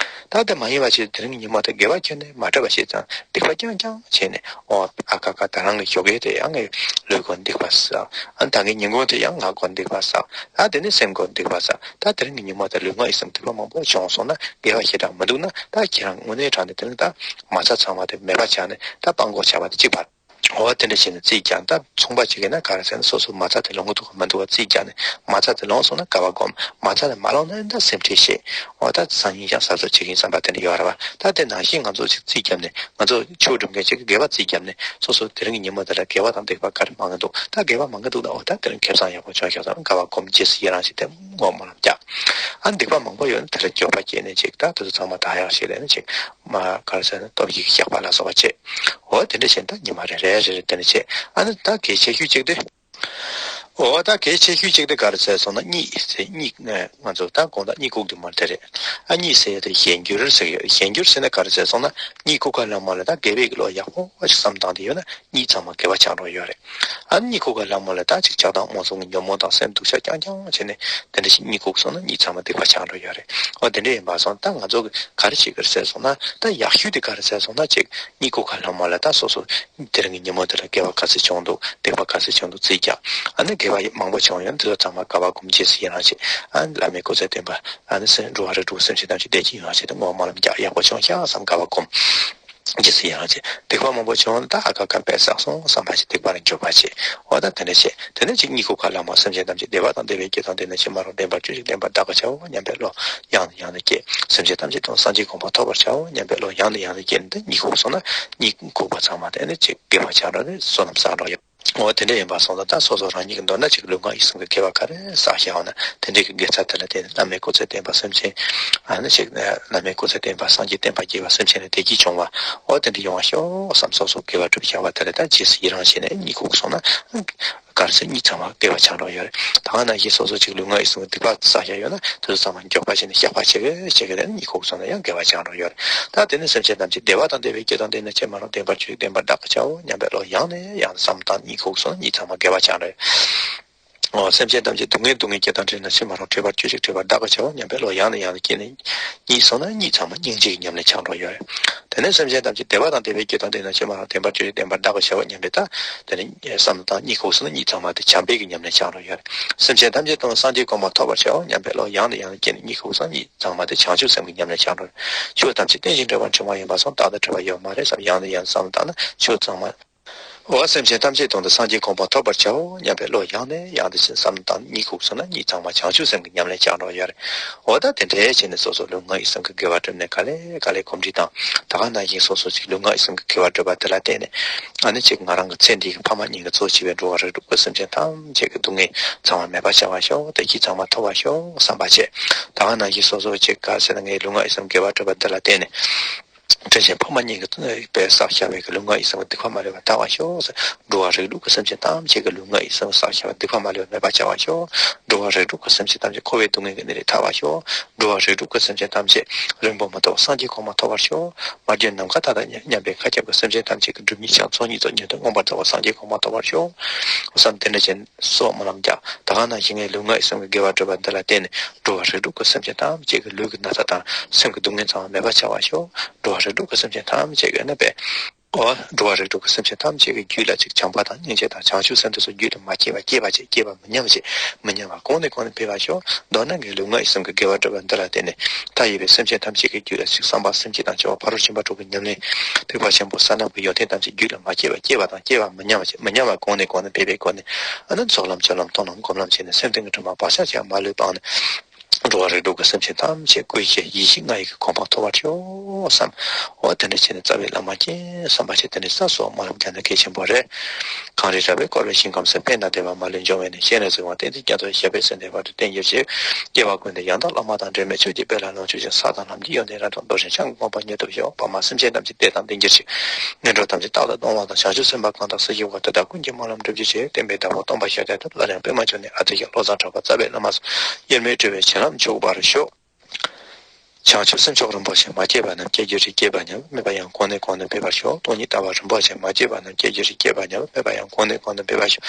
ད་དེ་མ་ཡིན་པ་བྱས་དེ་རིང་ཉིན་མོ་དེ་དགེ་བ་ཁྱོན་ནས་མ་བསྒྲུབས་པ་བྱས་ཙང་སྡིག་པ་རྐྱང་རྐྱང་བྱས་ནས། འོ་ཨ་ཁ་ཁ་ད་རང་གི་ཞོགས་ཀས་དེ་ཡང་ངས་ལུས་ཁོ་སྡིག་པ་བསགས། ཨ་ད་གིན་ཉིན་གུང་དེ་ཡང་ངག་ཁོ་སྡིག་པ་བསགས། ད་དེ་ནས་སེམས་ཁོ་སྡིག་པ་བསགས། ད་དེ་རིང་གི་ཉིན་མོ་དེ་ལུས་ངག་ཡིད་གསུམ་སྡིག་པ་མང་པོ་བྱུང་སོང་ན། དགེ་བ་ཞེ་དྲག་མི་འདུག་ན། ད་ཁྱེད་རང་དངོས་གནས་དྲང་གནས་དེ་རིང་ད་མ་རྩ་ཚང་བ་དེ་མེད་པ་ཆགས་ནས་ད་སྤང་དགོས་ཆགས་པ་དེ་གཅིག་པ། འོ་དེ་འདྲ་བྱས་ནས་རྩིས་རྒྱག་ད་ཚོང་པ་ཅིག་ཡིན་ན་ག་རེ་ཟེར་ན། སོ་སོ་མ་རྩ་དེ་ལོང་གི་འདུག་ག་མི་འདུག་ག་རྩིས་རྒྱག་ནས། མ་རྩ་དེ་ལོང་སོང་ན་དགའ་བ་སྒོམ། མ་རྩ་དེ་མ་ལོང་ན་ད་སེམས་ཁྲལ་བྱེད། འོ་ད་སང་ཉིན་ཡང་གཟབ་གཟབ་བྱེད་ཀྱི་ཡིན་བསམ་པ་དེ་འདྲ་ཡོད་རེད་བ། ད་དེ་ནང་བཞིན་ང་ཚོ་ཅིག་རྩིས་རྒྱབ་ནས། ང་ཚོ་ཆོས་སྒྲུབ་མཁན་ཅིག་གིས་དགེ་བ་རྩིས་རྒྱབ་ནས། སོ་སོ་དེ་རིང་གི་ཉིན་མོ་དེ་ལ་དགེ་བ་དང་སྡིག་པ་ག་རེ་མང་གི་འདུག་ད་དགེ་བ་མང་གི་འདུག་ན། འོ་ད་དེ་རིང་ཁེ་བཟང་ཡག་པོ་བྱུང་ཤག་བསམ། དགའ་བ་སྒོམ། རྗེས་སུ་ཡི་རང་བྱེད་དེ་ངོ་མ་ལམ་རྒྱག་ཨ་སྡིག་པ་མང་པོ་ཡོད་ན་དེ་ལ་འགྱོད་པ་སྐྱེས་ནས་ཅིག་ད་དེ་ཚོ་ཚང་མ་དག་ཡག་ཞིག་ལས་ནས་ཅིག་མ་ག་རེ་ཟེར་ན། སྟོབས་བཞིའི་བཤགས་པ་ལ་སོགས་པ་བྱེད། འོ་དེ་འདྲ་བྱས་ན་ད་ཉི་མ་རེ་རེ་རེ་རེ་དེ་འདྲ་བྱེད། ཨ་ནི་ད་གལ་ཆེ་ཤོས་གཅིག་དེ། འོ་ད་གལ་ཆེ་ཤོས་གཅིག་དེ་ག་རེ་ཟེར་སོང་ན། གཉིད་ཟེར། གཉིད་ང་ཚོ་ད་དགོང་དག་གཉིད་ཁུག་དུས་མ་དེ་རེད། ཨ་གཉིད་ཟེར་ཡ་དེ་གཞན་འགྱུར་ཟེར་གི་ཡོད། གཞན་འགྱུར་ཟེར་ན་ག་རེ་ཟེར་སོང་ན། གཉིད་ཁུག་ག་ལ་མ་ལ་ད་དགེ་བའི་བློ་ཡག་པོ་ཞིག་བསམ་བཏང་དེ་ཡོད་ན། གཉིད་ཚང་མ་དགེ་བ་ཆགས་འགྲོ་ཡོད་རེད། ཨ་ནི་གཉིད་ཁུག་ག་ལ་མ་ལ་ད་ཅིག་ཆགས་སྡང་རྨོངས་གསུམ་གྱི་ཉོན་མོངས་དང་སེམས་སྡུག་ཅག་རྐྱང་རྐྱང་བྱས་ནས་དེ་འདྲ་ཞིག་གཉིད་ཁུག་སོང་ན། གཉིད་ཚང་མ་སྡིག་པ་ཆགས་འགྲོ་ཡོད་རེད། འོ་དེ་འདྲ་ཡིན་པ་སོང་ད་ང་ཚོ་ག་རེ་བྱེད་དགོས་ཟེར་སོང་ན། ད་ཡག་ཤོས་དེ་ག་རེ་ཟེར་སོང་ན། ཅིག་གཉིད་ཁུག་ག་ལ་མ་ལ་ད་སོ་སོ་དེ་རིང་གི་ཉིན་མོ་དེ་ལ་དགེ་བ་ག་ཚོད་བྱུང་འདུག་སྡིག་པ་ག་ཚོད་བྱུང་འདུག་རྩིས་རྒྱག་ཨ་ནི་དགེ་བ་མང་པོ་བྱུང་ཡོད་ན་དེ་ཚོ་ཚང་མ་དགའ་བ་སྒོམ། རྗེས་སུ་ཡི་རང་བྱེད། ཨ་ནི་བླ་མའི་སྐུ་ཚེ་བརྟན་པ། ཨ་ནི་སེམས་འགྲོ་བ་རིགས་དྲུག་སེམས་ཅན་ཐམས་ཅད་བདེ་སྐྱིད་ཡོང་བ་བྱེད་དུ་ངོ་མ་ལམ་རྒྱག་ཡག་པོ་བྱུང་ཤག་བསམ་དགའ་བ་སྒོམ། རྗེས་སུ་ཡི་རང་བྱེད། སྡིག་པ་མང་པོ་བྱུང་ན་ད་ཨ་ཁ་ཁ་དཔེ་བསགས་སོང་བསམ་པ་ཞིག་སྡིག་པ་ལ་འགྱོད་པ་བྱེད། འོ་ད་དེ་འདྲ་བྱེད། དེ་ནས་ཅིག་གཉིད་ཁུག་ག་ལ་མ། སེམས་ཅན་ཐམས་ཅད་བདེ་བ་དང་བདེ་བའི་སྐྱིད་དང་ལྡན་ནས་ཕྱི་མ་རུ་བདེན་པར་སྤྱོད་ཅིང་བདེན་པར་བདག་གི་བྱའོ་སྙམ་པའི་བློ་ཡང་ནས་ཡང་དུ་བསྐྱེད། སེམས་ཅན་ཐམས་ཅད་དོན་དུ་སངས་རྒྱས་གོ་འཕང་ཐོབ་པར་བྱའོ་སྙམ་པའི་བློ་ཡང་ནས་ཡང་དུ་བསྐྱེད་ནས། ད་གཉིད་ཁུག་སོང་ན་གཉིད་ཁུག་པ་ཚང་མ་དེ་ནས་ཅིག་དགེ་བ་ཆགས་འགྲོ་ནས་བསོད་ནམས་བསགས་འགྲོ་ཡོད། འོ་དེ་འདྲ་ཡིན་པ་སོང་ཙང་ད་སོ་སོ་རང་ཉིད་ཀྱི་མདོར་ན་ཅིག་ལུས་ངག་ཡིད་གསུམ་གྱི་དགེ་བ་ག་རེ་བསགས་བཞག་པ་ན། དེ་འདྲའི་གི་དགེ་རྩ་དེ་ལ་བརྟེན་ནས་བླ་མའི་སྐུ་ཚེ་བརྟན་པ་སེམས་ཅན། ཨ་ནི་ཅིག་བླ་མའི་སྐུ་ཚེ་བརྟན་པ་སངས་རྒྱས་བསྟན་པ་རྒྱས་པ་སེམས་ཅན་ལ་བདེ་སྐྱིད་འབྱུང་བ། འོ་དེ་འདྲ་ཡོང་བ་ཤོག་བསམ་སོ་སོ་དགེ་བ་བསྒྲུབས་བཞག་པ་དེ་ལ་ད་རྗེས་སུ་ཡི་རང་བྱས་ནས་གཉིད་ཁུག་སོང་ན། ག་རེ་ཟེར། གཉིད་ཚང་མ་དགེ་བ་ཆགས་འགྲོ་ཡོད་རེད། ད་ག་ནང་བཞིན་སོ་སོ་ཅིག་ལུས་ངག་ཡིད་གསུམ་གྱི་སྡིག་པ་བསགས་བཞག་ཡོད་ན་དེ་ཚོ་ཚང་མ་མགྱོགས་པ་བྱས་ནས་བཤགས་པ་བྱེད་དགོས་བྱེད་དགོས་ནས་གཉིད་ཁུག་སོང་ན་ཡང་དགེ་བ་ཆགས་འགྲོ་ཡོད་རེད། ད་དེ་ནི་སེམས་ཅན་ཐམས་ཅད་བདེ་བ་དང་བདེ་བའི་སྐྱིད་དང་ལྡན་ན་ཕྱི་མ་རུ་བདེན་པར་སྤྱོད་ཅིང་བདེན་པར་བདག་གི་བྱའོ་སྙམ་པའི་བློ་ཡང་ནས་ཡང་དུ་བསམ་བློ་བཏང་། གཉིད་ཁུག་སོང་ན་གཉིད་ཚང་མ་དགེ་བ་ཆགས་འགྲོ་ཡོད། འོ་སེམས་ཅན་ཐམས་ཅད་སྡུག་བསྔལ་སྡུག་བསྔལ་སྐྱེ་དང་འཕྲད་ན་ཕྱི་མ་རུ་འཕྲད་པར་སྤྱོད་ཅིང་འཕྲད་པར་བདག་གི་བྱའོ་སྙམ་པའི་བློ་ཡང་ནས་ཡང་དུ་བསྐྱེད་ནས། གཉིད་སོང་ན་གཉིད་ཚང་མ་སྙིང་རྗེ་གི་ཉམས་ལེན་ཆགས་འགྲོ་ཡོད་རེད། དེ་ནས་སེམས་ཅན་ཐམས་ཅད་བདེ་བ་དང་བདེ་བའི་སྐྱིད་དང་ལྡན་ན་ཕྱི་མ་རུ་བདེན་པར་སྤྱོད་ཅིང་བདེན་པར་བདག་གི་བྱའོ་སྙམ་པའི་ད་དེ་ནས་བསམ་བློ་བཏང་། གཉིད་ཁུག་སོང་ན་གཉིད་ཚང་མ་དེ་བྱམས་པའི་གི་ཉམས་ལེན་ཆགས་འགྲོ་ཡོད་རེད། སེམས་ཅན་ཐམས་ཅད་དོན་དུ་སངས་རྒྱས་གོ་འཕང་ཐོབ་པར་བྱའོ་སྙམ་པའི་བློ་ཡང་ནས་ཡང་དུ་བསྐྱེད་ནས་གཉིད་ཁུག་སོང་ན་གཉིད་ཚང་མ་དེ་བྱང་ཆུབ་སེམས་ཀྱི་ཉམས་ལེན་ཆགས་འགྲོ་རེད། ཆོས་ཐམས་ཅད་རྟེན་ཅིང་འབྲེལ་བར་འབྱུང་བ་ཡིན་པ་སོང་རྟག་ཏུ་འབྲལ་བ་ཡོད་མ་རེད་བསམ་ཡང་ནས་ཡང་དུ་བསམ་བློ་བཏང་ན་ཆོས་ཚང་མ། འོ་སེམས་ཅན་ཐམས་ཅད་དོན་དུ་སངས་རྒྱས་གོ་འཕང་ཐོབ་པར་བྱའོ་སྙམ་པའི་བློ་ཡང་ནས་ཡང་དུ་བསམ་བློ་བཏང་། གཉིད་ཁུག་སོང་ན་གཉིད་ཚང་མ་བྱང་ཆུབ་སེམས་ཀྱི་ཉམས་ལེན་ཆགས་འགྲོ་ཡོད་རེད། འོ་ད་དེ་འདྲའི་བྱས་ནས་སོ་སོ་ལུས་ངག་ཡིད་གསུམ་གྱི་དགེ་བ་བསྒྲུབས་ནས་ག་ལེ་ག་ལེ་གོམས་འདྲིས་དང་། ད་ག་ནང་བཞིན་སོ་སོ་ཅིག་ལུས་ངག་ཡིད་གསུམ་གྱི་དགེ་བ་བསྒྲུབས་པ་དེ་ལ་བརྟེན་ནས། ཨ་ནི་ཅིག་ང་རང་གི་ཚེ་འདིའི་ཕ་མ་གཉིས་ཀྱི་གཙོ་བྱས་པའི་འགྲོ་བ་རིགས་དྲུག་པའི་སེམས་ཅན་ཐམས་ཅད་ཀྱི་སྡུག་བསྔལ་ཚང་མ་མེད་པ་བྱ་བར་ཤོག་བདེ་སྐྱིད་ཚང་མ་ཐོབ་པར་ཤོག་བསམ་པ་བྱས། ད་ག་ནང་བཞིན་སོ་སོ་ཅིག་ག་ཟེར་ན་ངའི་ལུས་ངག་ཡིད་གསུམ་དགེ་བ་བསྒྲུབས་པ་འདི་ལ་བརྟེན་ནས། དྲིན་ཆེན་ཕ་མ་གཉིས་ཀྱིས་བསགས་བཞག་པའི་ལུས་ངག་ཡིད་གསུམ་གྱི་སྡིག་པ་མ་ལུས་པ་དག་པར་ཤོག། འགྲོ་བ་རིགས་དྲུག་གི་སེམས་ཅན་ཐམས་ཅད་ཀྱི་ལུས་ངག་ཡིད་གསུམ་གྱིས་བསགས་བཞག་པའི་སྡིག་པ་མ་ལུས་པ་མེད་པར་བྱ་བར་ཤོག། འགྲོ་བ་རིགས་དྲུག་གི་སེམས་ཅན་ཐམས་ཅད་འཁོར་བའི་སྡུག་བསྔལ་གྱི་གནས་ལས་ཐར་བར་ཤོག། འགྲོ་བ་རིགས་དྲུག་གི་སེམས་ཅན་ཐམས་ཅད་རིང་པོ་མི་ཐུབ་པར་སངས་རྒྱས་གོང་མ་ཐོབ་པར་ཤོག། མ་གྱུར་ནམ་མཁའ་མཐའ་དང་མཉམ་པའི་མཁའ་ཁྱབ་ཀྱི་སེམས་ཅན་ཐམས་ཅད་ཀྱི་སྒྲིབ་གཉིས་ཕྱག་མཚོན་ཉིད་དུ་མངོན་པར་རྫོགས་པར་སངས་རྒྱས་གོང་མ་ཐོབ་པར་ཤོག། བསམ་དེ་འདྲ་བྱས་ནས་གསོལ་བ་སྨོན་ལམ་རྒྱག། ད་ག་ནང་བཞིན་ངའི་ལུས་ངག་ཡིད་གསུམ་གྱི་དགེ་བ་བསྒྲུབ་པ་འདི་ལ་བརྟེན་ནས་འགྲོ་བ་རིགས་དྲུག་གི་སེམས་ཅན་ཐམས་ཅད་ཀྱི་ལུས་ཀྱི་ན་ཚ་དང་སེམས་ཀྱི་སྡུག་བསྔལ་ཚང་མ་མེད་པར་བྱ་བར་ཤོག། འགྲོ་བ་རིགས་དྲུག་གི་སེམས་ཅན་ཐམས་ཅད་ཀྱི་ནི་པས། འོ། འགྲོ་བ་རིགས་དྲུག་གི་སེམས་ཅན་ཐམས་ཅད་ཀྱི་རྒྱུད་ལ་ཅིག་བྱམས་པ་དང་སྙིང་རྗེ་དང་བྱང་ཆུབ་སེམས་དེ་ཚོ་རྒྱུད་དུ་མ་སྐྱེས་པ་སྐྱེས་པ་བྱེད། སྐྱེས་པ་མི་ཉམས་བྱེད། མི་ཉམས་པ་གོང་ནས་གོང་དུ་འཕེལ་བར་ཤོག། མདོར་ན་ངའི་ལུས་ངག་ཡིད་གསུམ་གྱི་དགེ་བ་བསྒྲུབ་པ་འདི་ལ་བརྟེན་ནས་མཐའ་ཡས་པའི་སེམས་ཅན་ཐམས་ཅད་ཀྱི་རྒྱུད་ལ་ཅིག་བསམ་པ་སེམས་བསྐྱེད་དང་སྦྱོར་བ་ཕ་རོལ་ཕྱིན་པ་དྲུག་གི་ཉམས་ལེན། ཐེག་པ་ཆེན་པོ་གསལ་སྣང་གི་ཡོན་ཏན་ཐམས་ཅད་རྒྱུད་ལ་མ་སྐྱེས་པ་སྐྱེས་པ་དང་སྐྱེས་པ་མི་ཉམས་པ་བྱེད། མི་ཉམས་པ་གོང་ནས་གོང་དུ་འཕེལ་བའི་སྒོ་ནས། ཨ་ནི་ཚོགས་ལམ་སྤྱོད་ལམ་མཐོང་ལམ་སྒོམ་ལམ་བྱས་ནས་སེམས་གཏིང་གི་དྲི་མ་བག་ཆགས་ཅན་མ་ལུས་སྤངས་ནས། འགྲོ་བ་རིགས་དྲུག་གི་སེམས་ཅན་ཐམས་ཅད་སྐུའི་ཞབས་ཡེ་ཤེས་ལྔ་ཡི་གི་གོ་འཕང་ཐོབ་པར་ཤོག་བསམ། འོ་དེ་འདྲ་བྱས་ནས་རྩ་བའི་བླ་མ་མཁྱེན་བསམ་པ་ཞིག་དེ་ནས་ས་སོགས་སྨོན་ལམ་རྒྱག་ན་གལ་ཆེན་པོ་རེད། གངས་རི་ར་བས་བསྐོར་བའི་ཞིང་ཁམས་སུ། ཕན་དང་བདེ་བ་མ་ལུས་འབྱུང་བའི་གནས། སྤྱན་རས་གཟིགས་དབང་བསྟན་འཛིན་རྒྱ་མཚོ། ཞབས་པད་སྲིད་མཐའི་བར་དུ་བརྟན་གྱུར་ཅིག། སྐྱེ་བ་ཀུན་ཏུ་ཡང་དག་བླ་མ་དང་། འབྲལ་མེད་ཆོས་ཀྱི་དཔལ་ལ་ལོངས་སྤྱོད་ཅིང་། ས་དང་ལམ་གྱི་ཡོན་ཏན་རབ་ཏུ་རྫོགས་ཤིང་། ཕྱིར་མི་ལྡོག་པར་མྱུར་ཐོབ་ཤོག། ཕ་མ་སེམས་ཅན་ཐམས་ཅད་བདེ་དང་ལྡན་གྱུར་ཅིག། ངན་འགྲོ་ཐམས་ཅད་རྟག་ཏུ་སྟོངས་པ་དང་། བྱང་ཆུབ་སེམས་དཔའ་གང་དག་སྲིད་ཞིའི་དབང་དུ། སྡིག་ཀུན་གྱི་སྨོན་ལམ་འགྲུབ་གྱུར་ཅིག། བསྟན་པའི་བདག་པོ་སྟོན་པ་ཤཱཀྱ་ཐུབ། སླར་ཡང་པདྨ་འབྱུང་གནས་ཨ་ཏི་ཤ་བློ་བཟང་གྲགས་པ་རྩ་བའི་བླ་མ་སོགས་དབྱེར་མེད་སྤྲུལ་པའི་བྱིན་རླབས་འཇུག་པར་ཤོག། བྱང་ཆུབ་སེམས་མཆོག་རིན་པོ་ཆེ། མ་སྐྱེས་པ་རྣམས་སྐྱེ་གྱུར་ཅིག། སྐྱེས་པ་ཉམས་པ་མེད་པ་ཡང་། གོང་ནས་གོང་དུ་འཕེལ་བར་ཤོག། སྟོང་ཉིད་ལྟ་བ་རིན་པོ་ཆེ། མ་སྐྱེས་པ་རྣམས་སྐྱེ་གྱུར་ཅིག། སྐྱེས་པ་ཉམས་པ་མེད་པ་ཡང་། གོང་ནས་གོང་དུ་འཕེལ་བར་ཤོག།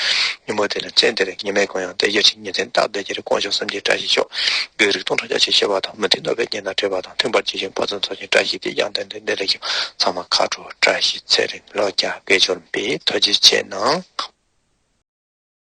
ཉིན་མོ་དེ་ལ་ཚེ་འདིར་ཉི་མའི་གུང་ཡང་བདེ་གྱུར་ཅིག། ཉིན་མཚན་རྟག་བདེ་གྱུར། དཀོན་མཆོག་གསུམ་གྱི་བཀྲ་ཤིས་ཤོག། བགེགས་རིགས་སྟོང་ཕྲག་བརྒྱ་ཆེན་ཞི་བ་དང་། མུ་མཐུད་གནོད་པའི་ཉེན་དང་བྲལ་བ་དང་། མཐུན་པར་བྱེད་ཅིང་ཕན་ཚུན་ཚོགས་ཤིང་བཀྲ་ཤིས་ཏེ། ཡང་དོན་དུ་བདེ་ལེགས་ཤོག། ཚང་མ་ཁ་དྲོ་བཀྲ་ཤིས་ཚེ་རིང་ལོ་བརྒྱ་དགེ་སྦྱོར་འཕེལ། ཐུགས་རྗེ་ཆེ་གནང་།